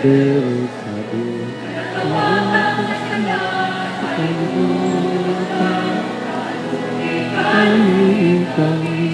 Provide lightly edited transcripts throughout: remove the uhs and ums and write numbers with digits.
Delikado sa kalibutan, kami.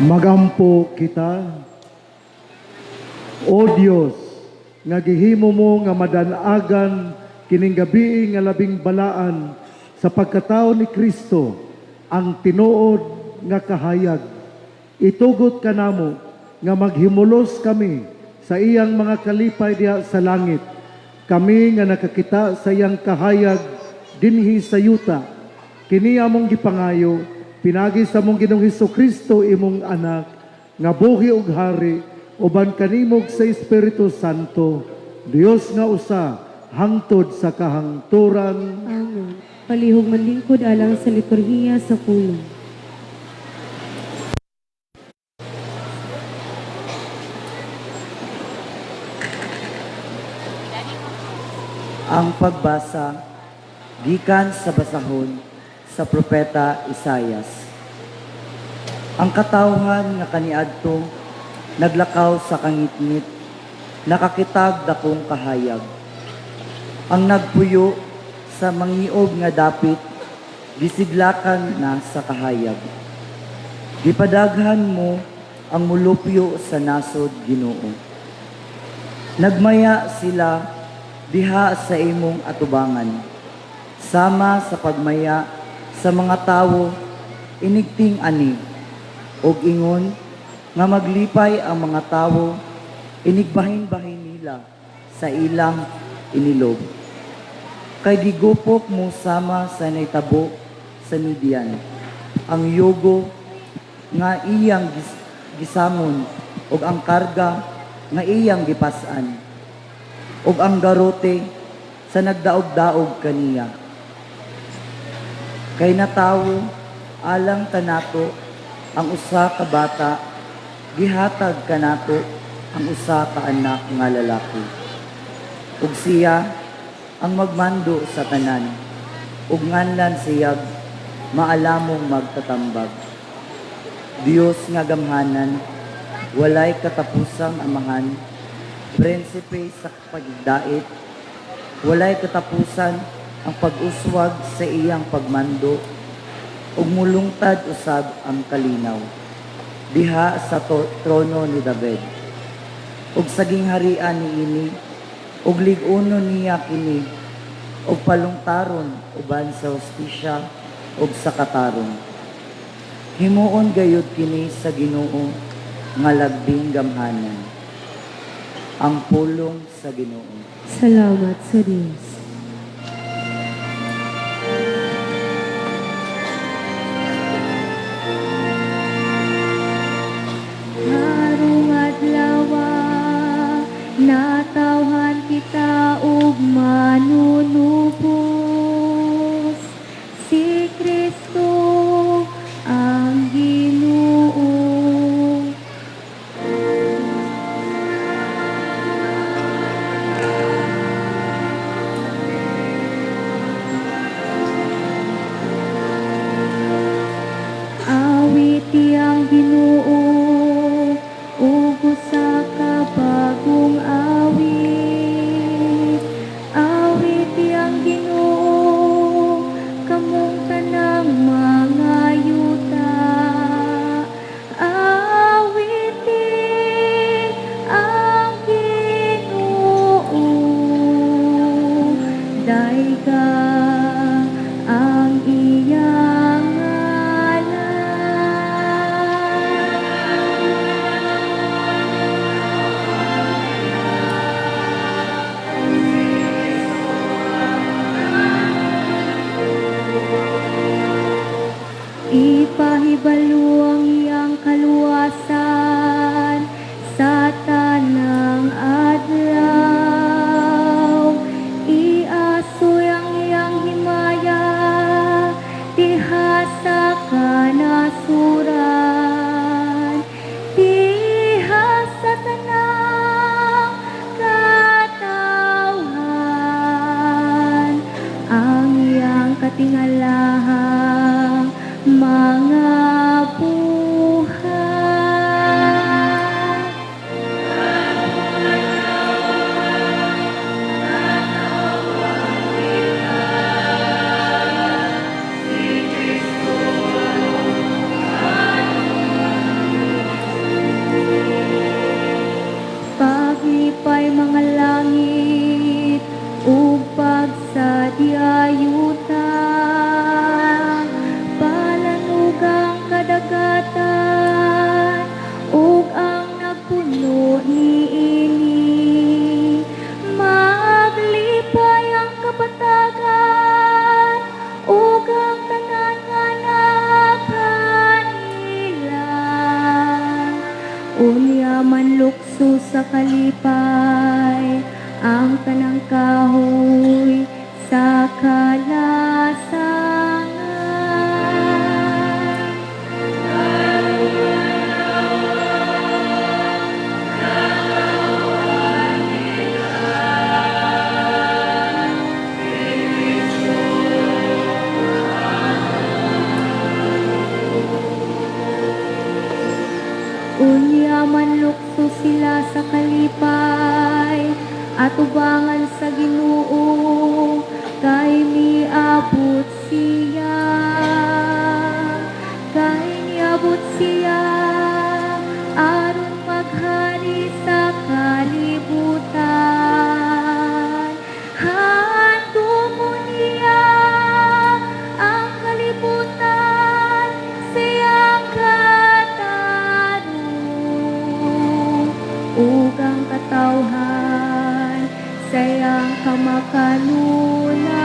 Magampo kita. O Dios, nga gihimo mo nga madanagan kining gabii nga labing balaan sa pagkatao ni Kristo ang tinuod nga kahayag. Itugot kanamo nga maghimulos kami sa iyang mga kalipay diha sa langit. Kami nga nakakita sa iyang kahayag dinhi sa yuta. Kini among gipangayo pinagi sa among Ginoong Kristo, imong anak, nga buhi ug hari uban kanimo ug sa Espiritu Santo, Dios nga usa hangtod sa kahangturan. Amen. Palihog manlingkod alang sa liturhiya sa pulong. Ang pagbasa gikan sa basahon sa propeta Isayas. Ang katawhan nga kaniadto naglakaw sa kangitngit, nakakitag dakong kahayag. Ang nagpuyo sa mangiob nga dapit, gisidlakan na sa kahayag. Gipadaghan mo ang mulupyo sa nasod, Ginoo. Nagmaya sila diha sa imong atubangan, sama sa pagmaya sa mga tawo inigting ani, ug ingon nga maglipay ang mga tawo inigbahin-bahin nila sa ilang inilob. Kay gigupok mo sama sa nahitabo sa Midian ang yugo nga iyang gisamon ug ang karga nga iyang gipas-an ug ang garote sa nagdaog-daog kaniya. Kay natawo alang kanato ang usa ka bata, gihatag kanato ang usa ka anak nga lalaki. Ug siya ang magmando sa tanan, ug nganlan siyag Maalamong Magtatambag, Dios nga Gamhanan, Walay Katapusang Amahan, Prinsipe sa Pagdait. Walay katapusan ang pag-uswag sa iyang pagmando, ug mulungtad usab ang kalinaw diha sa trono ni David ug sa gingharian niini, ug lig-unon niya kini ug palungtaron uban sa hustisya ug sa katarong. Himuon gayud kini sa Ginoo nga labing gamhanan. Ang pulong sa Ginoo. Salamat sa Dios. Karong adlaw, natawhan kita og manunubos, si Kristo ang Ginoo. Manlukso sa kalipay ang tanang kahoy sa kalasangan. Unya manlukso sila sa kalipay at ubangan sa Ginoo kay miabot siya, kay niabot siya aron maghari sa kalibutan. Handumon niya ang kalibutan siyang katarong ug ang katawhan sayang kamakanunayon.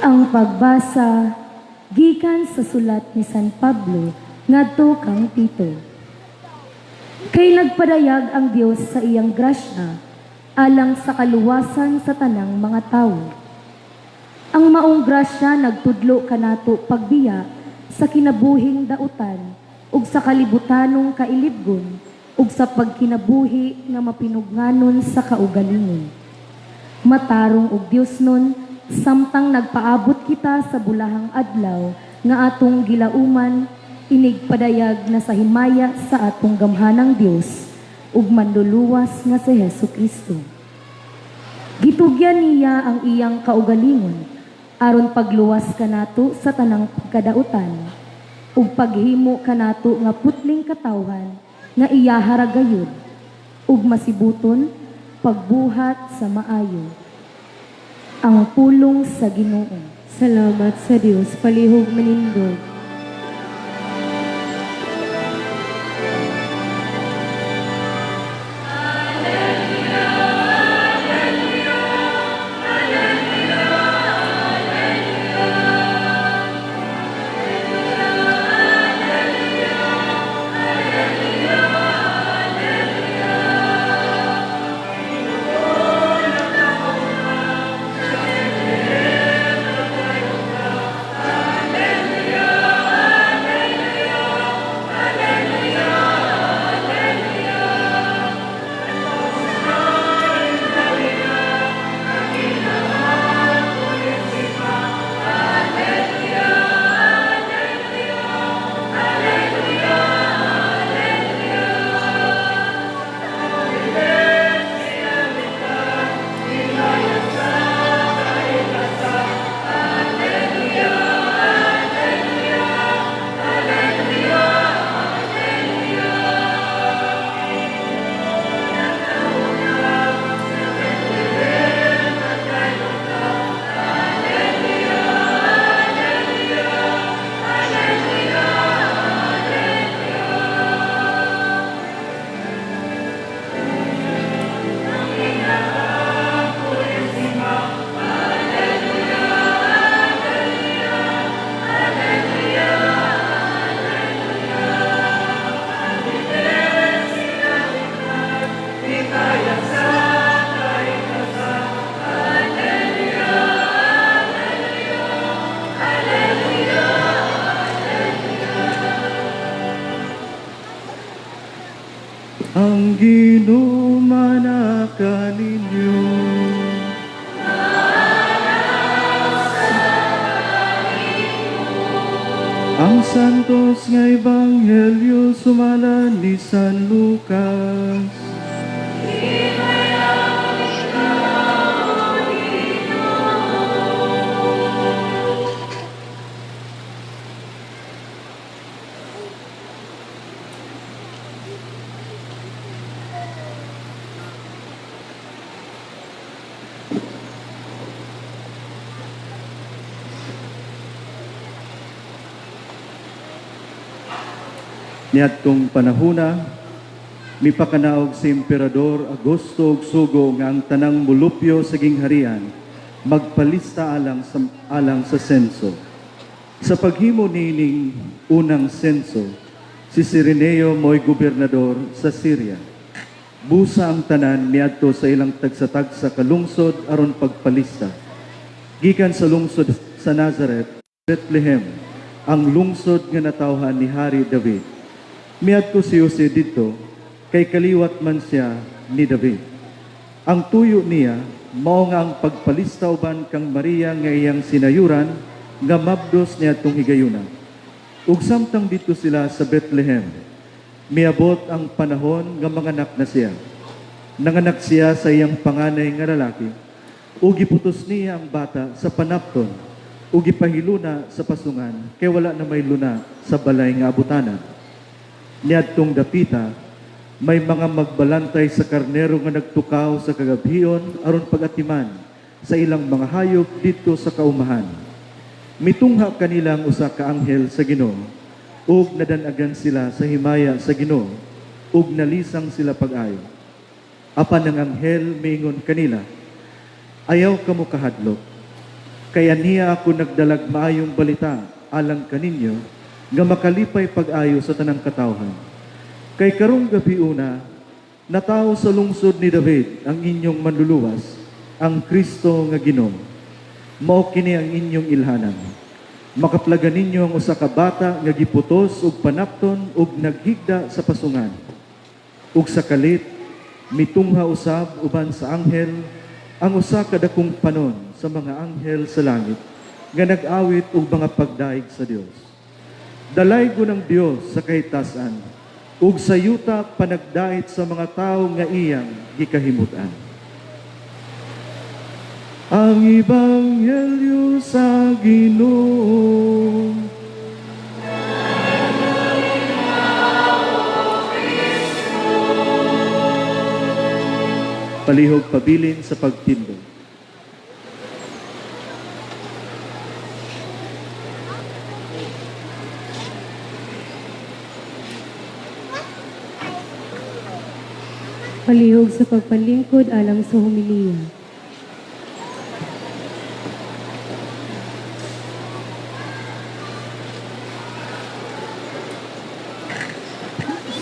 Ang pagbasa gikan sa sulat ni San Pablo ngadto kang Tito. Kay nagpadayag ang Dios sa iyang grasya alang sa kaluwasan sa tanang mga tawo. Ang maong grasya nagtudlo kanato pagbiya sa kinabuhing dautan ug sa kalibutanong kailibgon ug sa pagkinabuhi nga mapinugnanon sa kaugalingon. Matarong og Dios nun samtang nagpaabot kita sa bulahang adlaw nga atong gilauman inig padayag na sa himaya sa atong gamhanang Dios ug manluluwas nga si Hesus Kristo. Gitugyan niya ang iyang kaugalingon aron pagluwas kanato sa tanang pagkadautan ug paghimo kanato nga putling katawhan nga iyaha ra gayud ug masibuton pagbuhat sa maayo. Ang pulong sa Ginoo. Salamat sa Dios. Palihog manindog. Ang Ginoo manaka ninyo. Ang santos nga ebanghelyo sumala ni San Lucas. Niadtong panahuna, mipakanaog si Emperador Augusto og sugo nga ang tanang mulupyo sa gingharian magpalista alang sa senso. Sa paghimo niining unang senso, si Sireneo mo'y gobernador sa Syria. Busa ang tanan miadto sa ilang tagsa-tagsa ka lungsod aron pagpalista. Gikan sa lungsod sa Nazareth, Bethlehem, ang lungsod nga natawhan ni Hari David. Miadto si Jose didto, kay kaliwat man siya ni David. Ang tuyo niya, mao nga ang pagpalista uban kang Maria nga iyang sinayuran, nga mabdos niadtong higayuna. Ug samtang didto sila sa Bethlehem, miabot ang panahon nga manganak na siya. Nanganak siya sa iyang panganay nga lalaki, ug giputos niya ang bata sa panapton, ug gipahiluna sa pasungan, kay wala na may luna sa balay nga abutanan. Niadtong dapita, may mga magbalantay sa karnero nga nagtukaw sa kagabhion aron pag-atiman sa ilang mga hayop didto sa kaumahan. Mitungha kanila ang usa ka anghel sa Ginoo, ug nadanagan sila sa himaya sa Ginoo, ug nalisang sila pag-ayo. Apan ang anghel miingon kanila, "Ayaw kamo kahadlok, kay aniya ako nagdalag maayong balita alang kaninyo nga makalipay pag-ayo sa tanang katawhan. Kay karong gabiuna, natawo sa lungsod ni David ang inyong manluluwas, ang Kristo nga Ginoo. Mao kini ang inyong ilhanan. Makaplagan ninyo ang usa ka bata nga giputos og panapton ug naghigda sa pasungan." Ug sa kalit, mitungha usab uban sa anghel ang usa ka dakong panon sa mga anghel sa langit nga nag-awit og mga pagdaig sa Dios. "Dalaygon ang Dios sa kahitasan ug sa yuta panagdait sa mga tawo nga iyang gikahimutan." Ang Ebanghelyo sa Ginoo. Palihog pabilin sa pagtindog. Palihog sa pagpalingkod alang sa homiliya.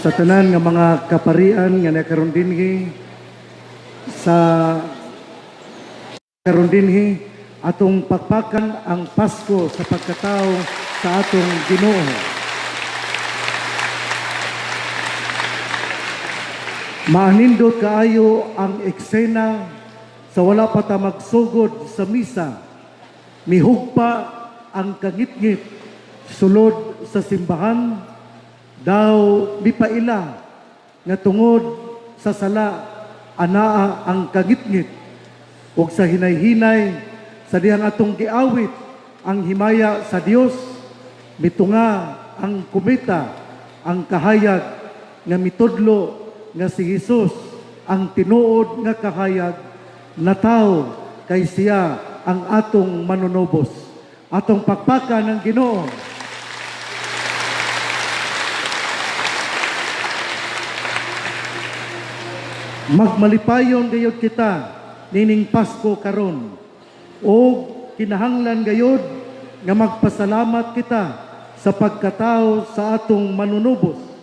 Sa tanan nga mga kaparian nga nakaron dinhi sa karon dinhi, atong pakpakan ang Pasko sa pagkatao sa atong Ginoo. Maanindot kaayo ang eksena sa wala pa ta magsugod sa misa. Mihugpa ang kangitngit sulod sa simbahan, daw mipaila nga tungod sa sala anaa ang kangitngit, ug sa hinay-hinay, sa dihang atong giawit ang himaya sa Dios, mitunga ang kumita, ang kahayag nga mitudlo nga si Jesus ang tinuod nga kahayag natawo kay siya ang atong manunubos. Atong pakpakan ang Ginoo. Magmalipayon gayud kita nining Pasko karon. O kinahanglan gayud nga magpasalamat kita sa pagkatao sa atong manunubos.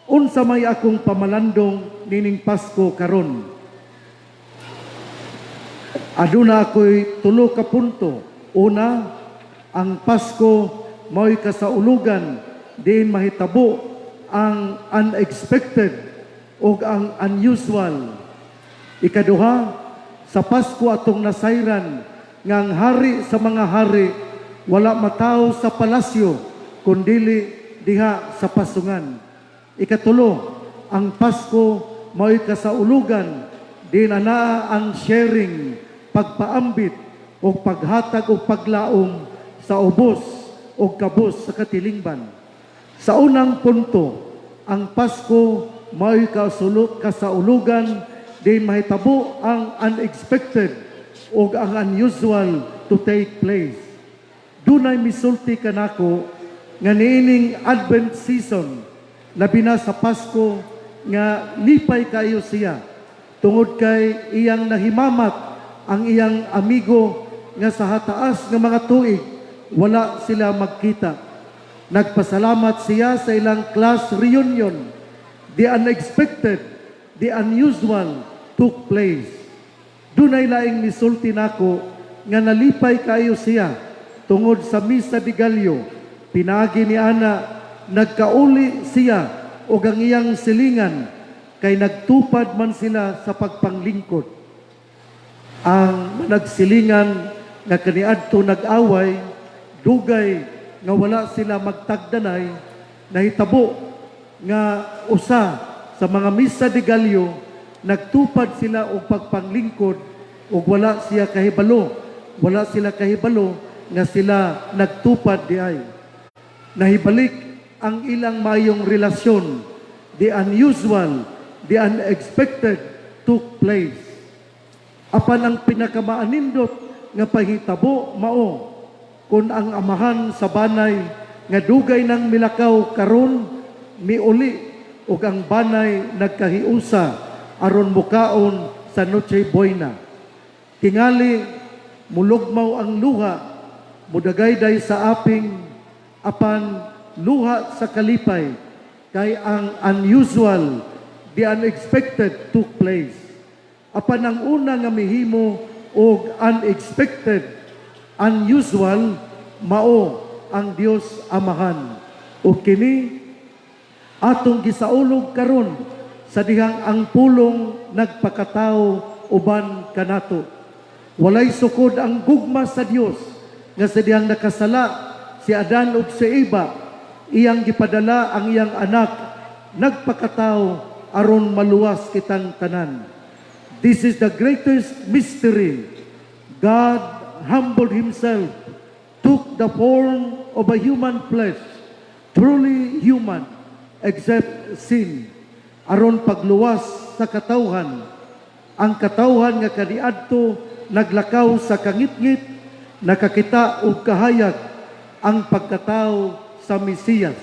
Unsa may akong pamalandong nining Pasko karon? Aduna ako'y tulo ka punto. Una, ang Pasko mao'y kasaulugan diin mahitabo ang unexpected ug ang unusual. Ikaduha, sa Pasko atong nasayran nga ang hari sa mga hari wala matawo sa palasyo kundili diha sa pasungan. Ikatulo, ang Pasko mao'y kasaulugan diin anaa ang sharing, pagpaambit o paghatag o paglaom sa ubos o kabus sa katilingban. Sa unang punto, ang Pasko mao'y kasaulugan diin mahitabo ang unexpected o ang unusual to take place. Dunay misulti kanako nga niining Advent season Labi na sa Pasko nga lipay kayo siya tungod kay iyang nahimamat ang iyang amigo nga sa hataas nga mga tuig wala sila magkita. Nagpasalamat siya sa ilang class reunion. The unexpected, the unusual took place. Dunay laing misulti nako nga nalipay kayo siya tungod sa Misa de Gallo. Pinaagi ni ana, nagkauli siya og ang iyang silingan kay nagtupad man sila sa pagpanglingkod. Ang nagsilingan nga kaniadto nag-away, dugay nga wala sila magtagdanay, nahitabo nga usa sa mga Misa de Gallo, nagtupad sila og pagpanglingkod ug wala siya kahibalo, wala sila kahibalo nga sila nagtupad diay. Nahibalik ang ilang mayong relasyon. The unusual, the unexpected took place. Apan ang pinakamaanindot nga pahitabo mao kung ang amahan sa banay nga dugay nang milakaw karon miuli ug ang banay nagkahiusa aron mukaon sa Noche Buena. Tingali mulugmaw ang luha, mudagayday sa aping, apan luha sa kalipay kay ang unusual, the unexpected took place. Apan ang una nga mihimo og unexpected, unusual, mao ang Dios Amahan. Ug kini atong gisaulog karon sa dihang ang Pulong nagpakatao uban kanato. Walay sukod ang gugma sa Dios nga sa dihang nakasala si Adan ug si Eva, iyang gipadala ang iyang anak nagpakatao aron maluwas kitang tanan. This is the greatest mystery. God humbled himself, took the form of a human flesh, truly human, except sin, aron pagluwas sa katawhan. Ang katawhan nga kaniadto naglakaw sa kangitngit, nakakita og kahayag ang pagkatao sa Mesiyas.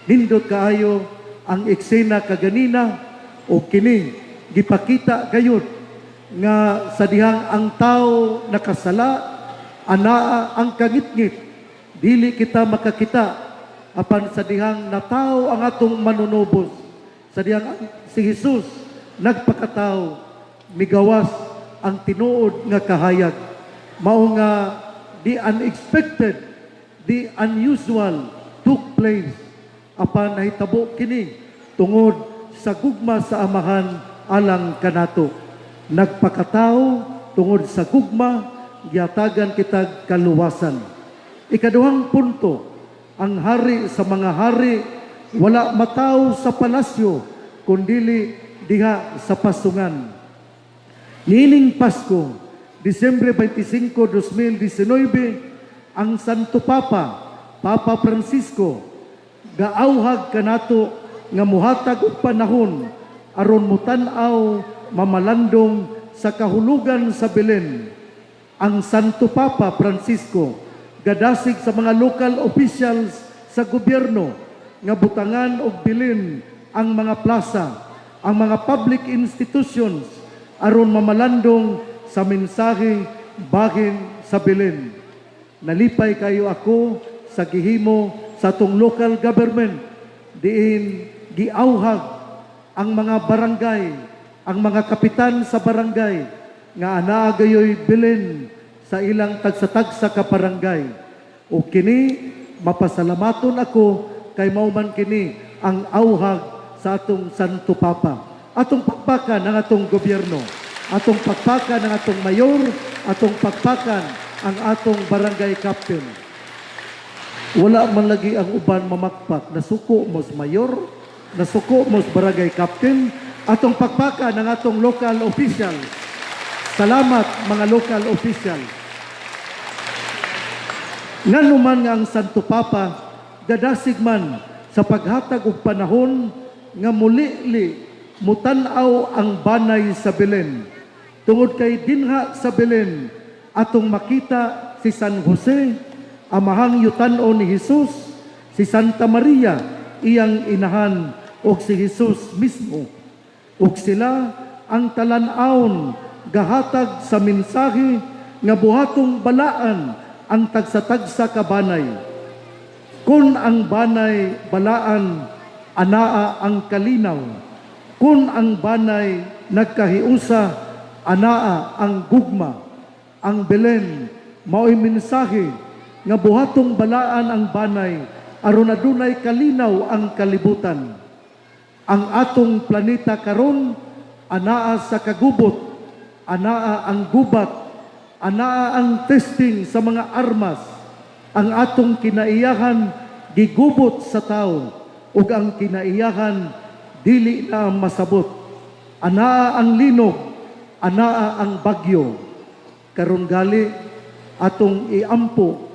Nindot kaayo ang eksena kaganina o kini gipakita gayud nga sa dihang ang tao nakasala, anaa ang kangitngit, dili kita makakita, apan sa dihang natawo ang atong Manunubos, sa dihang si Jesus nagpakatao, migawas ang tinuod nga kahayag. Mao nga the unexpected, the unusual took place, apan nahitabo kini tungod sa gugma sa Amahan alang kanato. Nagpakatao tungod sa gugma, gihatagan kitag kaluwasan. Ikaduhang punto, ang hari sa mga hari wala mataw sa palasyo kundili diha sa pasungan. Niining Pasko, Disyembre 25, 2019, ang Santo Papa, Papa Francisco, gaauhag kanato nga muhatag og panahon aron mutan-aw, mamalandong sa kahulugan sa Belen. Ang Santo Papa Francisco gadasig sa mga local officials sa gobyerno nga butangan og Belen ang mga plaza, ang mga public institutions aron mamalandong sa mensahe bahin sa Belen. Nalipay kayo ako sa gihimo sa atong local government diin giauhag ang mga barangay, ang mga kapitan sa barangay nga anaa gayoy Belen sa ilang tagsa-tagsa ka barangay. O kini mapasalamaton ako kay mao man kini ang auhag sa atong Santo Papa. Atong pakpakan ang atong gobyerno, atong pakpakan ang atong mayor, atong pakpakan ang atong barangay captain. Wala man lagi ang uban mamakpak. Nasuko mo sa mayor, nasuko mo sa barangay captain, atong pakpakan ang atong local official. Salamat, mga local official. Ngano man nga ang Santo Papa gadasig man sa paghatag og panahon nga mulili mutan-aw ang banay sa Belen. Tungod kay dinha sa Belen atong makita si San Jose, amahang yutan-on ni Jesus, si Santa Maria, iyang inahan ug si Jesus mismo. Ug sila ang talan-awon gahatag sa mensahe nga buhatong balaan ang tagsa-tagsa ka banay. Kung ang banay balaan, anaa ang kalinaw. Kung ang banay nagkahiusa, anaa ang gugma. Ang Belen mao'y mensahe nga buhatong balaan ang banay aron adunay kalinaw ang kalibutan. Ang atong planeta karon anaa sa kagubot, anaa ang gubat, anaa ang testing sa mga armas. Ang atong kinaiyahan gigubot sa tao ug ang kinaiyahan dili na masabot. Anaa ang linog, anaa ang bagyo. Karon gali atong iampo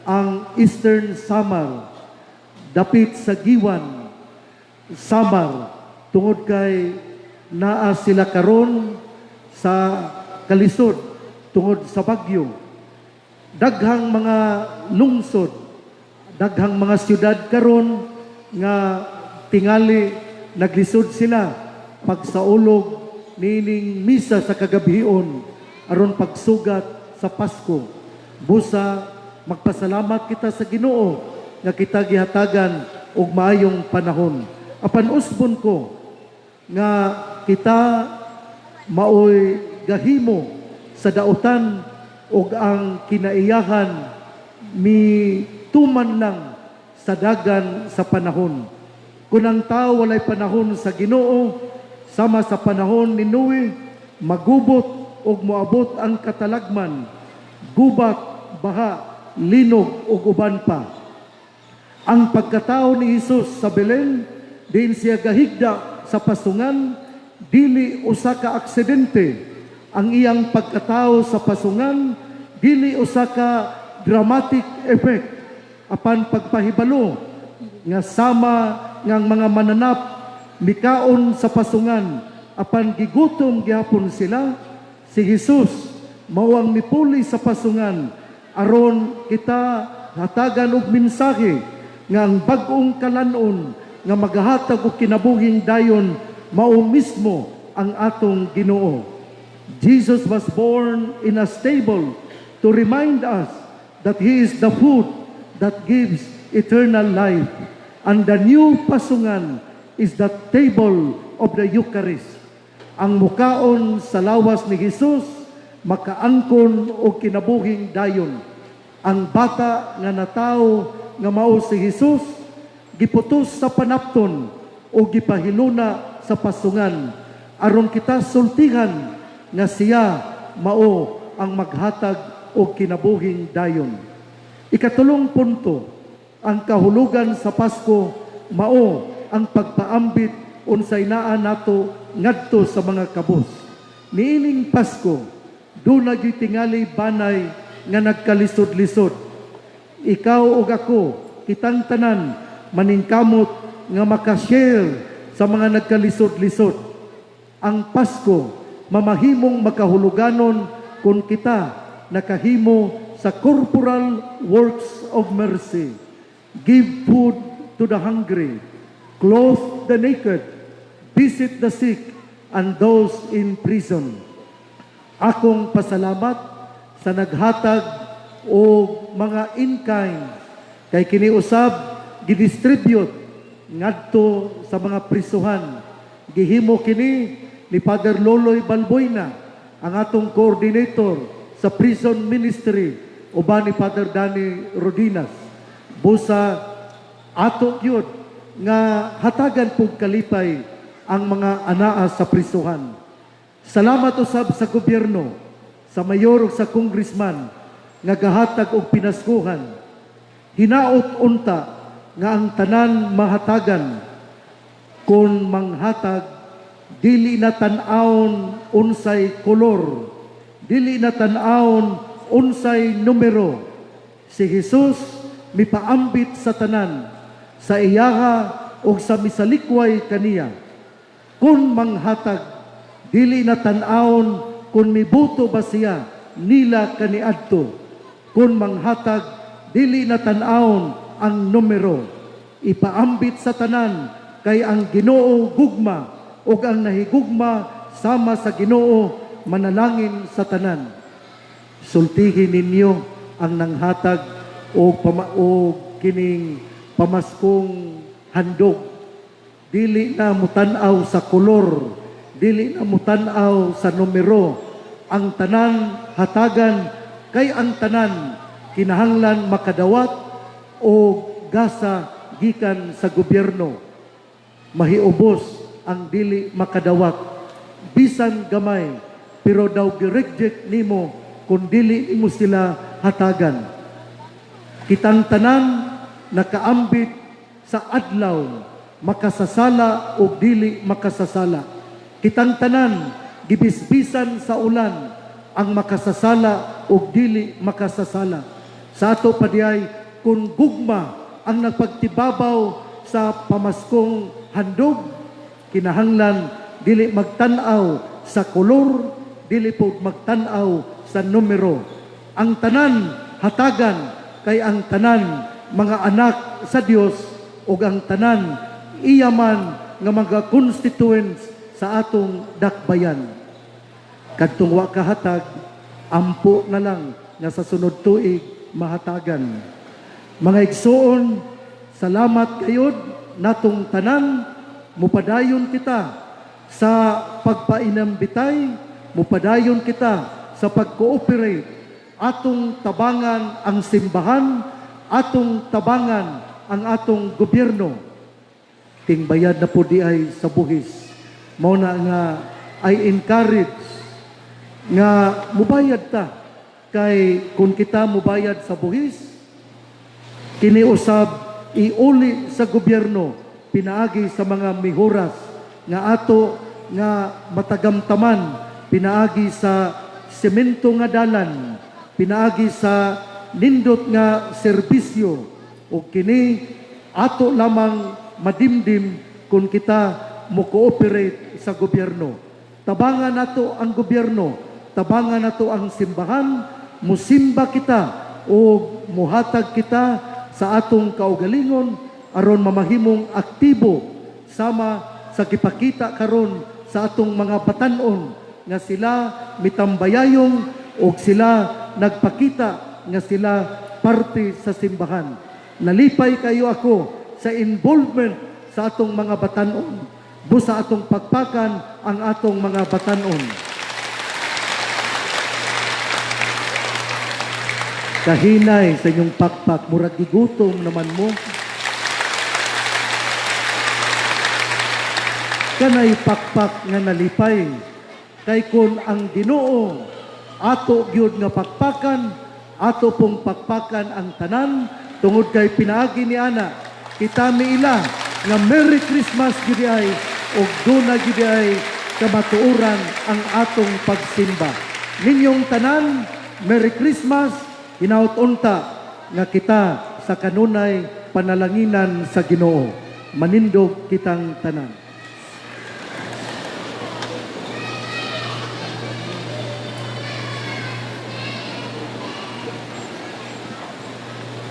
ang Eastern Samar dapit sa Guiuan, Samar, tungod kay naa sila karon sa kalisod tungod sa bagyo. Daghang mga lungsod, daghang mga syudad karon nga tingali naglisod sila pagsaulog niining misa sa kagabhion aron pagsugat sa Pasko. Busa magpasalamat kita sa Ginoo nga kita gihatagan og maayong panahon. Apan usbon ko nga kita maoy gahimo sa dautan ug ang kinaiyahan mi tuman lang sa dagan sa panahon. Kung ang tao walay panahon sa Ginoo, sama sa panahon ni Noe, magubot ug moabot ang katalagman, gubat, baha, linog ug uban pa. Ang pagkatao ni Hesus sa Belen, diin siya gahigda sa pasungan, dili usa ka aksidente. Ang iyang pagkatao sa pasungan, dili usa ka dramatic effect apan pagpahibalo nga sama ngang mga mananap mikaon sa pasungan apan gigutom gihapon sila, si Jesus mao ang mipuli sa pasungan aron kita hatagan og mensahe nga ang bag-ong kalan-on nga magahatag og kinabuhing dayon mao mismo ang atong Ginoo. Jesus was born in a stable to remind us that He is the food that gives eternal life. And the new pasungan is the table of the Eucharist. Ang mukaon sa lawas ni Jesus, makaangkon og kinabuhing dayon. Ang bata nga natawo nga mao si Jesus, giputos sa panapton o gipahiluna sa pasungan aron kita sultihan nga siya mao ang maghatag og kinabuhing dayon. Ikatulong punto, ang kahulugan sa Pasko mao ang pagpaambit unsay naa nato ngadto sa mga kabos. Niining Pasko, duna gyud tingali banay nga nagkalisod-lisod. Ikaw ug ako, kitang tanan maningkamot nga makashare sa mga nagkalisod-lisod. Ang Pasko mamahimong makahuluganon kung kita nakahimo sa corporal works of mercy. Give food to the hungry, clothe the naked, visit the sick, and those in prison. Akong pasalamat sa naghatag og mga in-kind kay kini usab gidistribute ngadto sa mga prisuhan. Gihimo kini ni Father Loloy Balboyna, ang atong coordinator sa prison ministry, uban ni Father Danny Rodinas. Busa ato gyud nga hatagan pug kalipay ang mga anaa sa prisuhan. Salamat usab sa gobyerno, sa mayor ug sa congressman nga gahatag og pinaskuhan. Hinaot unta nga ang tanan mahatagan. Kung manghatag, dili na tan-awon unsay kolor, dili na tan-awon unsay numero. Si Jesus mipaambit sa tanan, sa iyaha ug sa misalikway kaniya. Kung manghatag, dili na tan-awon kung mibuto ba siya nila kaniadto. Kung manghatag, dili na tan-awon ang numero. Ipaambit sa tanan kay ang Ginoo gugma ug ang nahigugma sama sa Ginoo manalangin sa tanan. Sultihin ninyo ang nanghatag og kining pamaskong handog. Dili na mutan-aw sa kolor, dili na mutan-aw sa numero. Ang tanan hatagan kay ang tanan kinahanglan makadawat o gasa gikan sa gobyerno. Mahiubos ang dili makadawat bisan gamay, pero daw gi-reject nimo kung dili nimo sila hatagan. Kitang tanan nakaambit sa adlaw, makasasala o dili makasasala. Kitang tanan gibisbisan sa ulan, ang makasasala o dili makasasala. Sa ato pa diay, kung gugma ang nagpagtibabaw sa pamaskong handog, kinahanglan dili magtan-aw sa kolor, dili po magtan-aw sa numero. Ang tanan hatagan kay ang tanan mga anak sa Dios ug ang tanan iyaman nga mga constituents sa atong dakbayan. Kadtong wa kahatag, ampo na lang nga sa sunod tuig mahatagan. Mga igsoon, salamat kayod natong tanan, mupadayon kita sa pagpainambitay, mupadayon kita sa pag-cooperate. Atong tabangan ang simbahan, atong tabangan ang atong gobyerno. Tingbayad na po di ay sa buhis. Mao na nga I encourage nga mubayad ta, kay kung kita mubayad sa buhis, kini usab iuli sa gobyerno pinaagi sa mga mihuras nga ato nga matagamtaman, pinaagi sa semento nga dalan, pinaagi sa nindot nga serbisyo, ug kini ato lamang madimdim kung kita mo cooperate sa gobyerno. Tabangan nato ang gobyerno, tabangan nato ang simbahan, musimba kita o muhatag kita sa atong kaugalingon aron mamahimong aktibo sama sa gipakita karon sa atong mga batan-on nga sila mitambayayong og sila nagpakita nga sila parte sa simbahan. Nalipay kayo ako sa involvement sa atong mga batan-on. Busa atong pagpakan ang atong mga batan-on. Kahinay sa inyong pakpak, murag gigutom naman mo. Kanay pakpak nga nalipay, kay kun ang Ginoo ato gyud nga pakpakan, ato pong pakpakan ang tanan tungod kay pinaagi ni ana kita miila nga Merry Christmas gyud ay ug duna gyud ay kamatuoran ang atong pagsimba. Ninyong tanan, Merry Christmas. Hinaut unta nga kita sa kanunay panalanginan sa Ginoo. Manindog kitang tanan.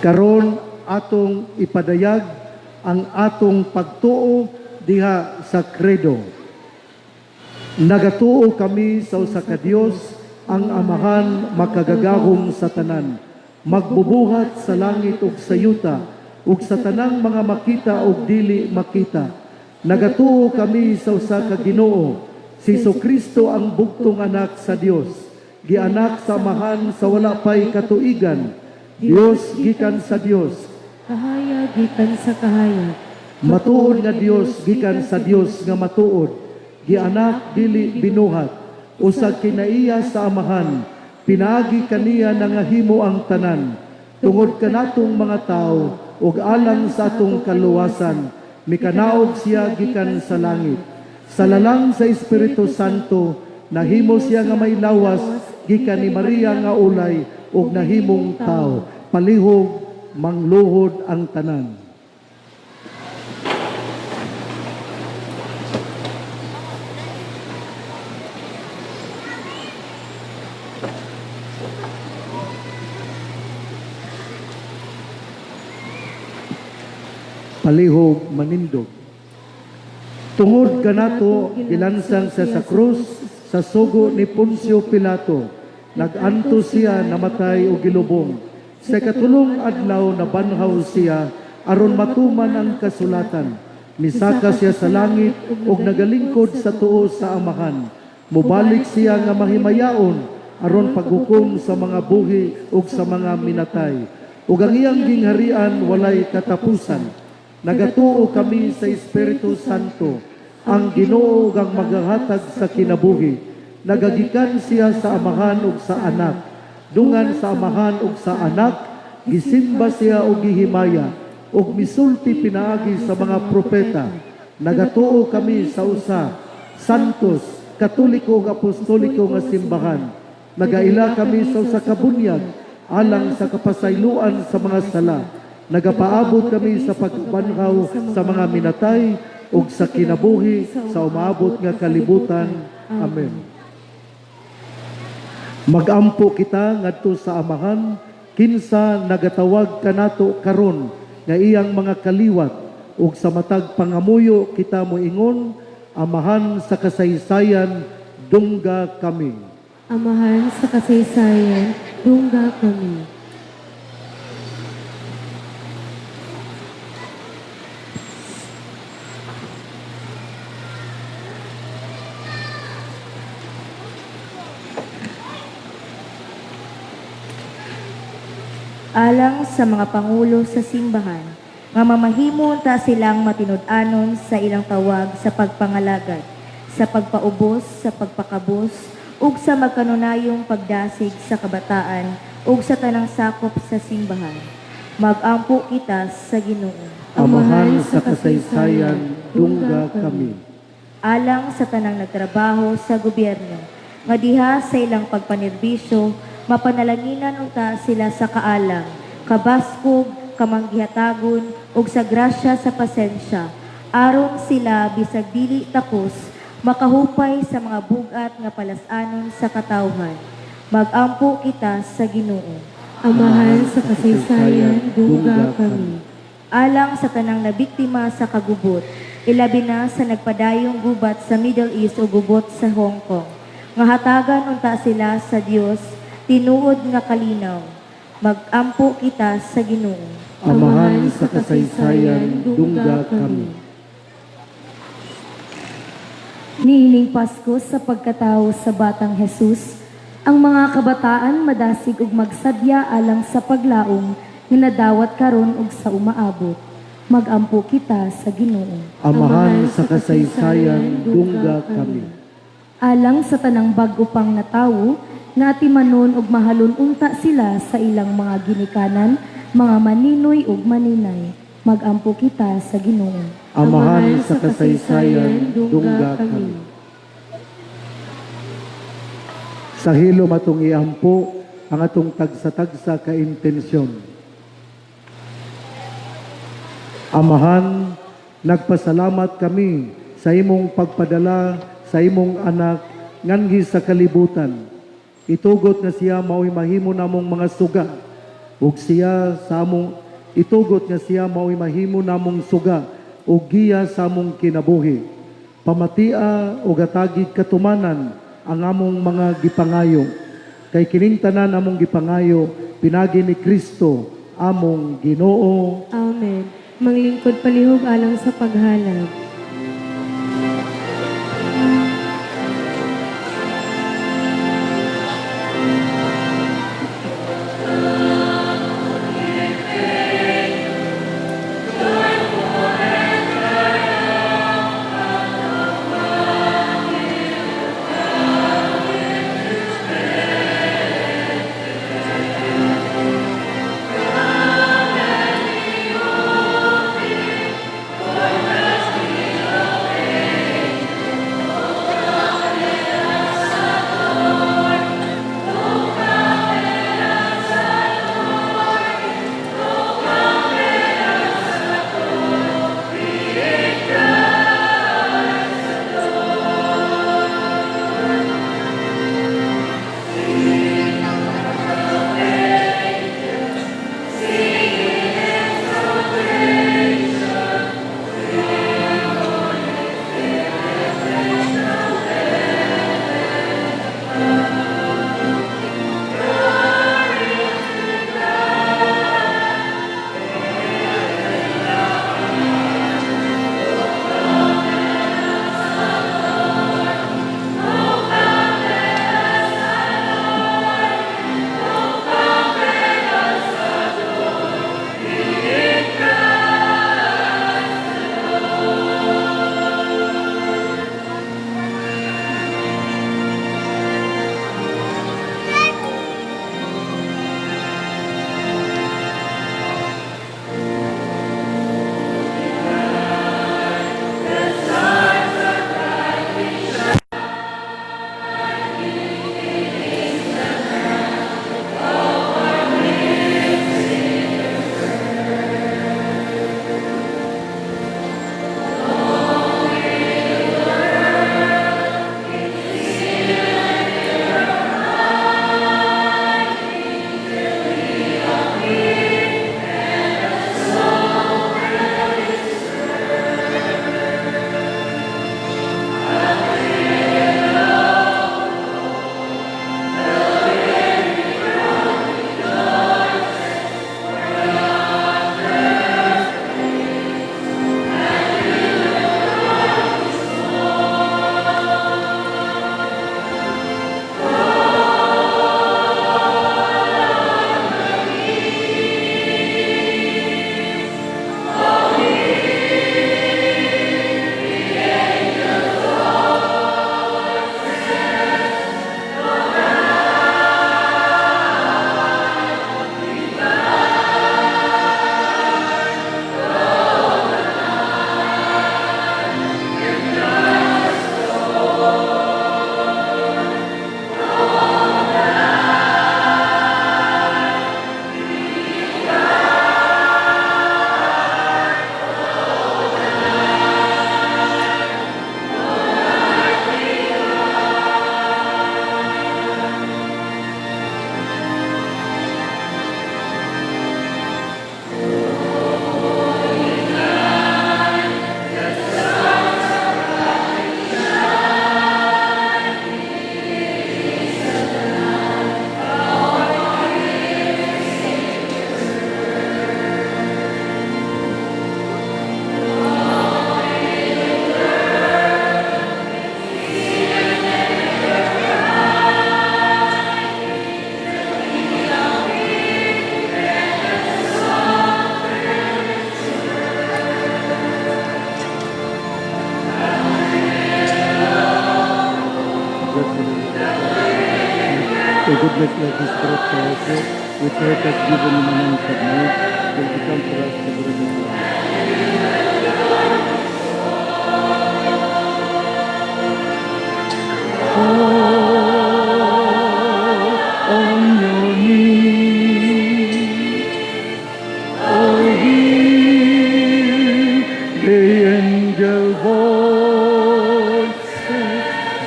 Karon atong ipadayag ang atong pagtuo diha sa credo. Nagatuo kami sa usa ka Dios, ang Amahan makagagahom sa tanan, magbubuhat sa langit ug sa yuta, ug sa tanang mga makita ug dili makita. Nagatuo kami sa usa ka Ginoo, si Kristo ang bugtong anak sa Dios, gianak sa Amahan sa wala pay katuigan, Dios gikan sa Dios, Kahayag gikan sa kahayag, matuod nga Dios gikan sa Dios nga matuod, gianak dili binuhat, usag kinaiya sa Amahan, pinaagi kaniya nangahimo ang tanan, tungod kanatong mga tawo ug alang sa atong kaluwasan, mikanaog siya gikan sa langit. Sa lalang sa Espiritu Santo, nahimo siya nga may lawas gikan ni Maria nga ulay ug nahimong tao. Palihog mangluhod ang tanan. Palihog manindog. Tungod kanato gilansang siya sa krus sa sugo ni Poncio Pilato. Nag-antos siya, namatay o gilubong. Sa ikatulong adlaw nabanhaw siya aron matuman ang kasulatan. Misaka siya sa langit ug nagalingkod sa tuo sa Amahan. Mubalik siya nga mahimayaon aron paghukom sa mga buhi ug sa mga minatay. Ug ang iyang gingharian walay katapusan. Nagatuo kami sa Espiritu Santo, ang Ginoo ug ang magahatag sa kinabuhi. Nagagikan siya sa Amahan ug sa Anak. Dungan sa Amahan ug sa Anak, gisimba siya og gihimaya ug misulti pinaagi sa mga propeta. Nagatuo kami sa usa, santos, Katoliko ug Apostoliko nga simbahan. Nagaila kami sa usa ka bunyag alang sa kapasayloan sa mga sala. Nagapaabot kami sa pagbanhaw sa mga minatay ug sa kinabuhi sa umaabot nga kalibutan. Amen. Magampo kita ngadto sa Amahan, kinsa nagatawag kanato karon nga iyang mga kaliwat, ug sa matag pangamuyo kita moingon, Amahan sa kasaysayan, dungga kami. Amahan sa kasaysayan, dungga kami. Alang sa mga pangulo sa simbahan, nga mamahimo ta silang matinud-anon sa ilang tawag sa pagpangalagad, sa pagpaubos, sa pagpakabos, ug sa magkanunayong pagdasig sa kabataan ug sa tanang sakop sa simbahan. Magampo kita sa Ginoo. Amahan sa kasaysayan, dungga kami. Alang sa tanang nagtrabaho sa gobyerno, nga diha sa ilang pagpanerbisyo, mapanalanginan unta sila sa kaalam, kabaskog, kamanggihatagon, ug sa grasya sa pasensya, aron sila bisag dili takos, makahupay sa mga bugat nga palas-anon sa katawhan. Magampo kita sa Ginoo. Amahan sa kasaysayan, dungga kami. Alang sa tanang nabiktima sa kagubot, ilabi na sa nagpadayong gubat sa Middle East o gubot sa Hong Kong. Nga hatagan unta sila sa Dios, tinuod nga kalinaw. Magampo kita sa Ginoo. Amahan sa kasaysayan, dungga kami. Niining Pasko sa pagkatao sa Batang Jesus, ang mga kabataan madasig ug magsadya alang sa paglaom nga nadawat karon ug sa umaabot. Magampo kita sa Ginoo. Amahan sa kasaysayan, dungga kami. Alang sa tanang bag-o pang natawo, nga atimanon ug mahalon unta sila sa ilang mga ginikanan, mga maninoy ug maninay. Magampo kita sa Ginoo. Amahan sa kasaysayan, dungga kami. Sa hilom atong iampo ang atong tagsa-tagsa ka intensyon. Amahan, nagpasalamat kami sa imong pagpadala sa imong anak nganhi sa kalibutan. Itugot nga siya mao'y mahimo namong mga suga ug siya sa among itugot nga siya mao'y mahimo namong suga ug giya sa among kinabuhi. Pamatia ug atagid katumanan ang among mga gipangayo. Kay kining tanan among gipangayo pinagi ni Kristo among Ginoo. Amen. Manglingkod palihog alang sa paghalad. Goodness like this bread to offer, which earth has given in the hands of man, will become for us the bread of life. Fall on your knees, oh, hear the angel voices.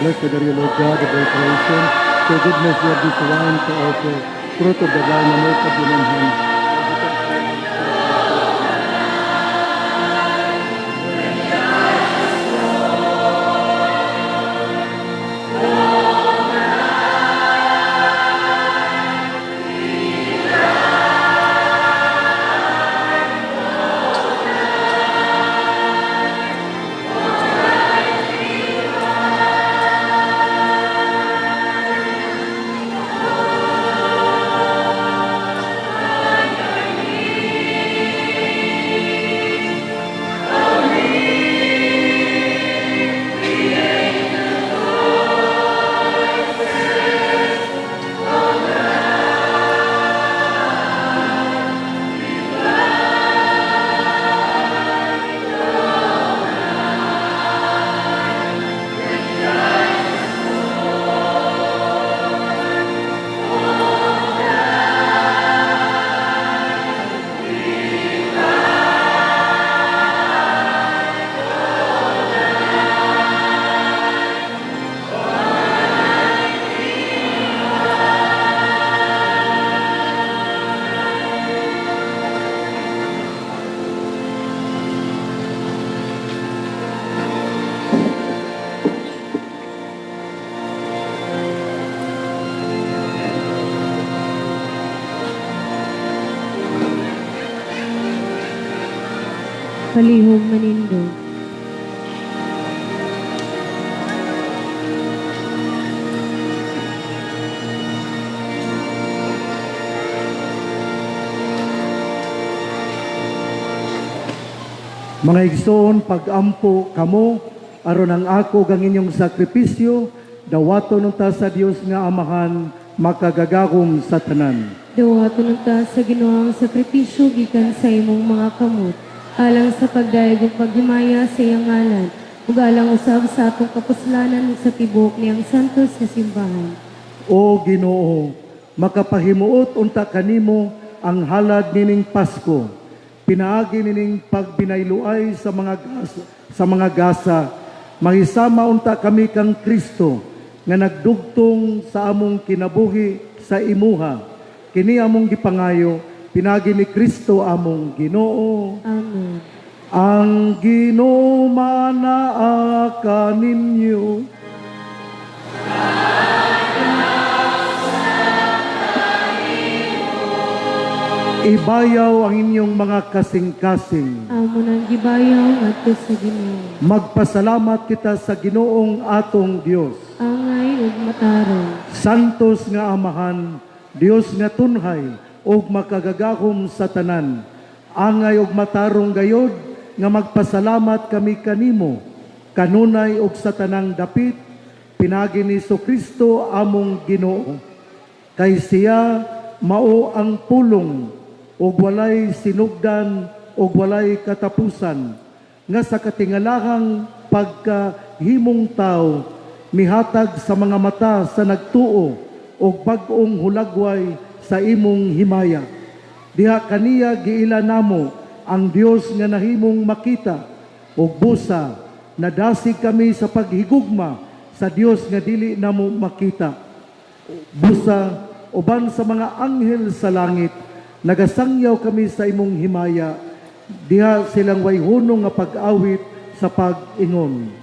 Blessed are you, Lord God of all creation, your goodness we have this wine to offer, fruit of the vine and work of human hands. Palihog manindog. Mga igsoon, pag-ampo kamo, aron ang ako gang inyong sakripisyo, dawaton unta sa Dios nga Amahan, makagagahom sa tanan. Dawaton unta sa Ginoo ang sakripisyo gikan sa imong mga kamot, alang sa pagdayeg ug paghimaya sa iyang ngalan, ug alang usab sa atong kapuslanan ug sa tibuok niyang santos nga simbahan. O Ginoo, makapahimuot unta kanimo ang halad nining Pasko. Pinaagi nining pagbinayluay sa mga gasa. Mahisama unta kami kang Kristo nga nagdugtong sa among kinabuhi sa imuha. Kini among gipangayo pinaagi ni Kristo among Ginoo. Amen. Ang Ginoo manaa kaninyo. Ibayaw ang inyong mga kasing-kasing. Amo nang gibayaw ngadto sa Ginoo. Magpasalamat kita sa Ginoong atong Dios. Angay ug matarong. Santos nga Amahan, Dios nga tunhay ug makagagahom sa tanan. Angay ug matarong gayod nga magpasalamat kami kanimo kanunay ug sa tanang dapit pinaagi ni Kristo among Ginoo. Kay siya mao ang pulong ug walay sinugdan ug walay katapusan nga sa katingalahang pagkahimong tao mihatag sa mga mata sa nagtuo og bag-ong hulagway sa imong himaya. Diha kaniya giila namo ang Dios nga nahimong makita ug busa nadasig kami sa paghigugma sa Dios nga dili namo makita. Busa uban sa mga anghel sa langit nagasangyaw kami sa imong himaya diha silang way hunong nga pag-awit sa pag-ingon.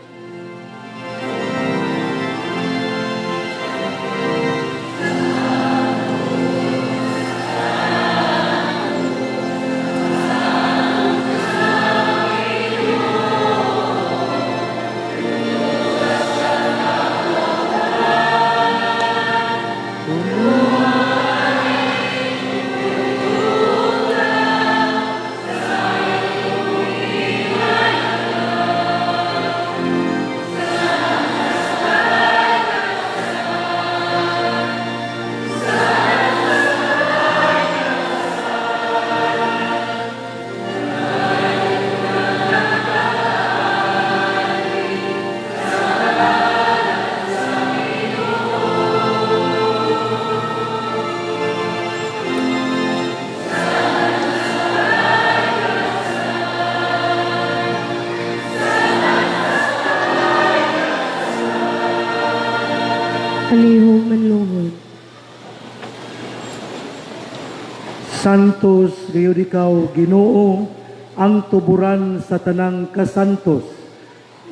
Santos gayud ikaw, Ginoo, ang tuburan sa tanang kasantos.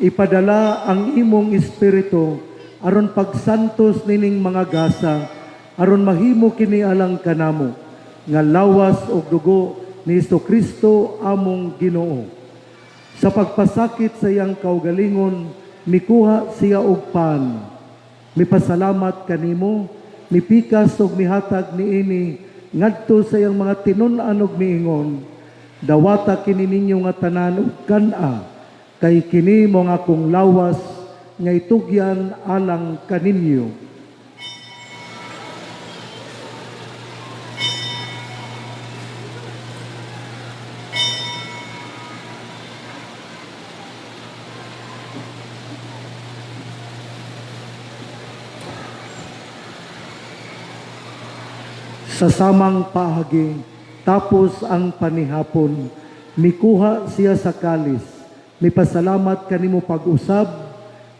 Ipadala ang imong espiritu aron pagsantos nining mga gasa, aron mahimo kini alang kanamo nga lawas ug dugo ni Kristo among Ginoo. Sa pagpasakit sa iyang kaugalingon, mikuha siya og pan. Mipasalamat kanimo, mipikas ug mihatag niini ngadto sa iyang mga tinun-an ug miingon, "Dawata kini ninyo nga tanan ug kan-a, kay kini mao ang akong lawas nga itugyan alang kaninyo." Sa samang paagi, tapos ang panihapon, mikuha siya sa kalis, mipasalamat kanimo pag-usab,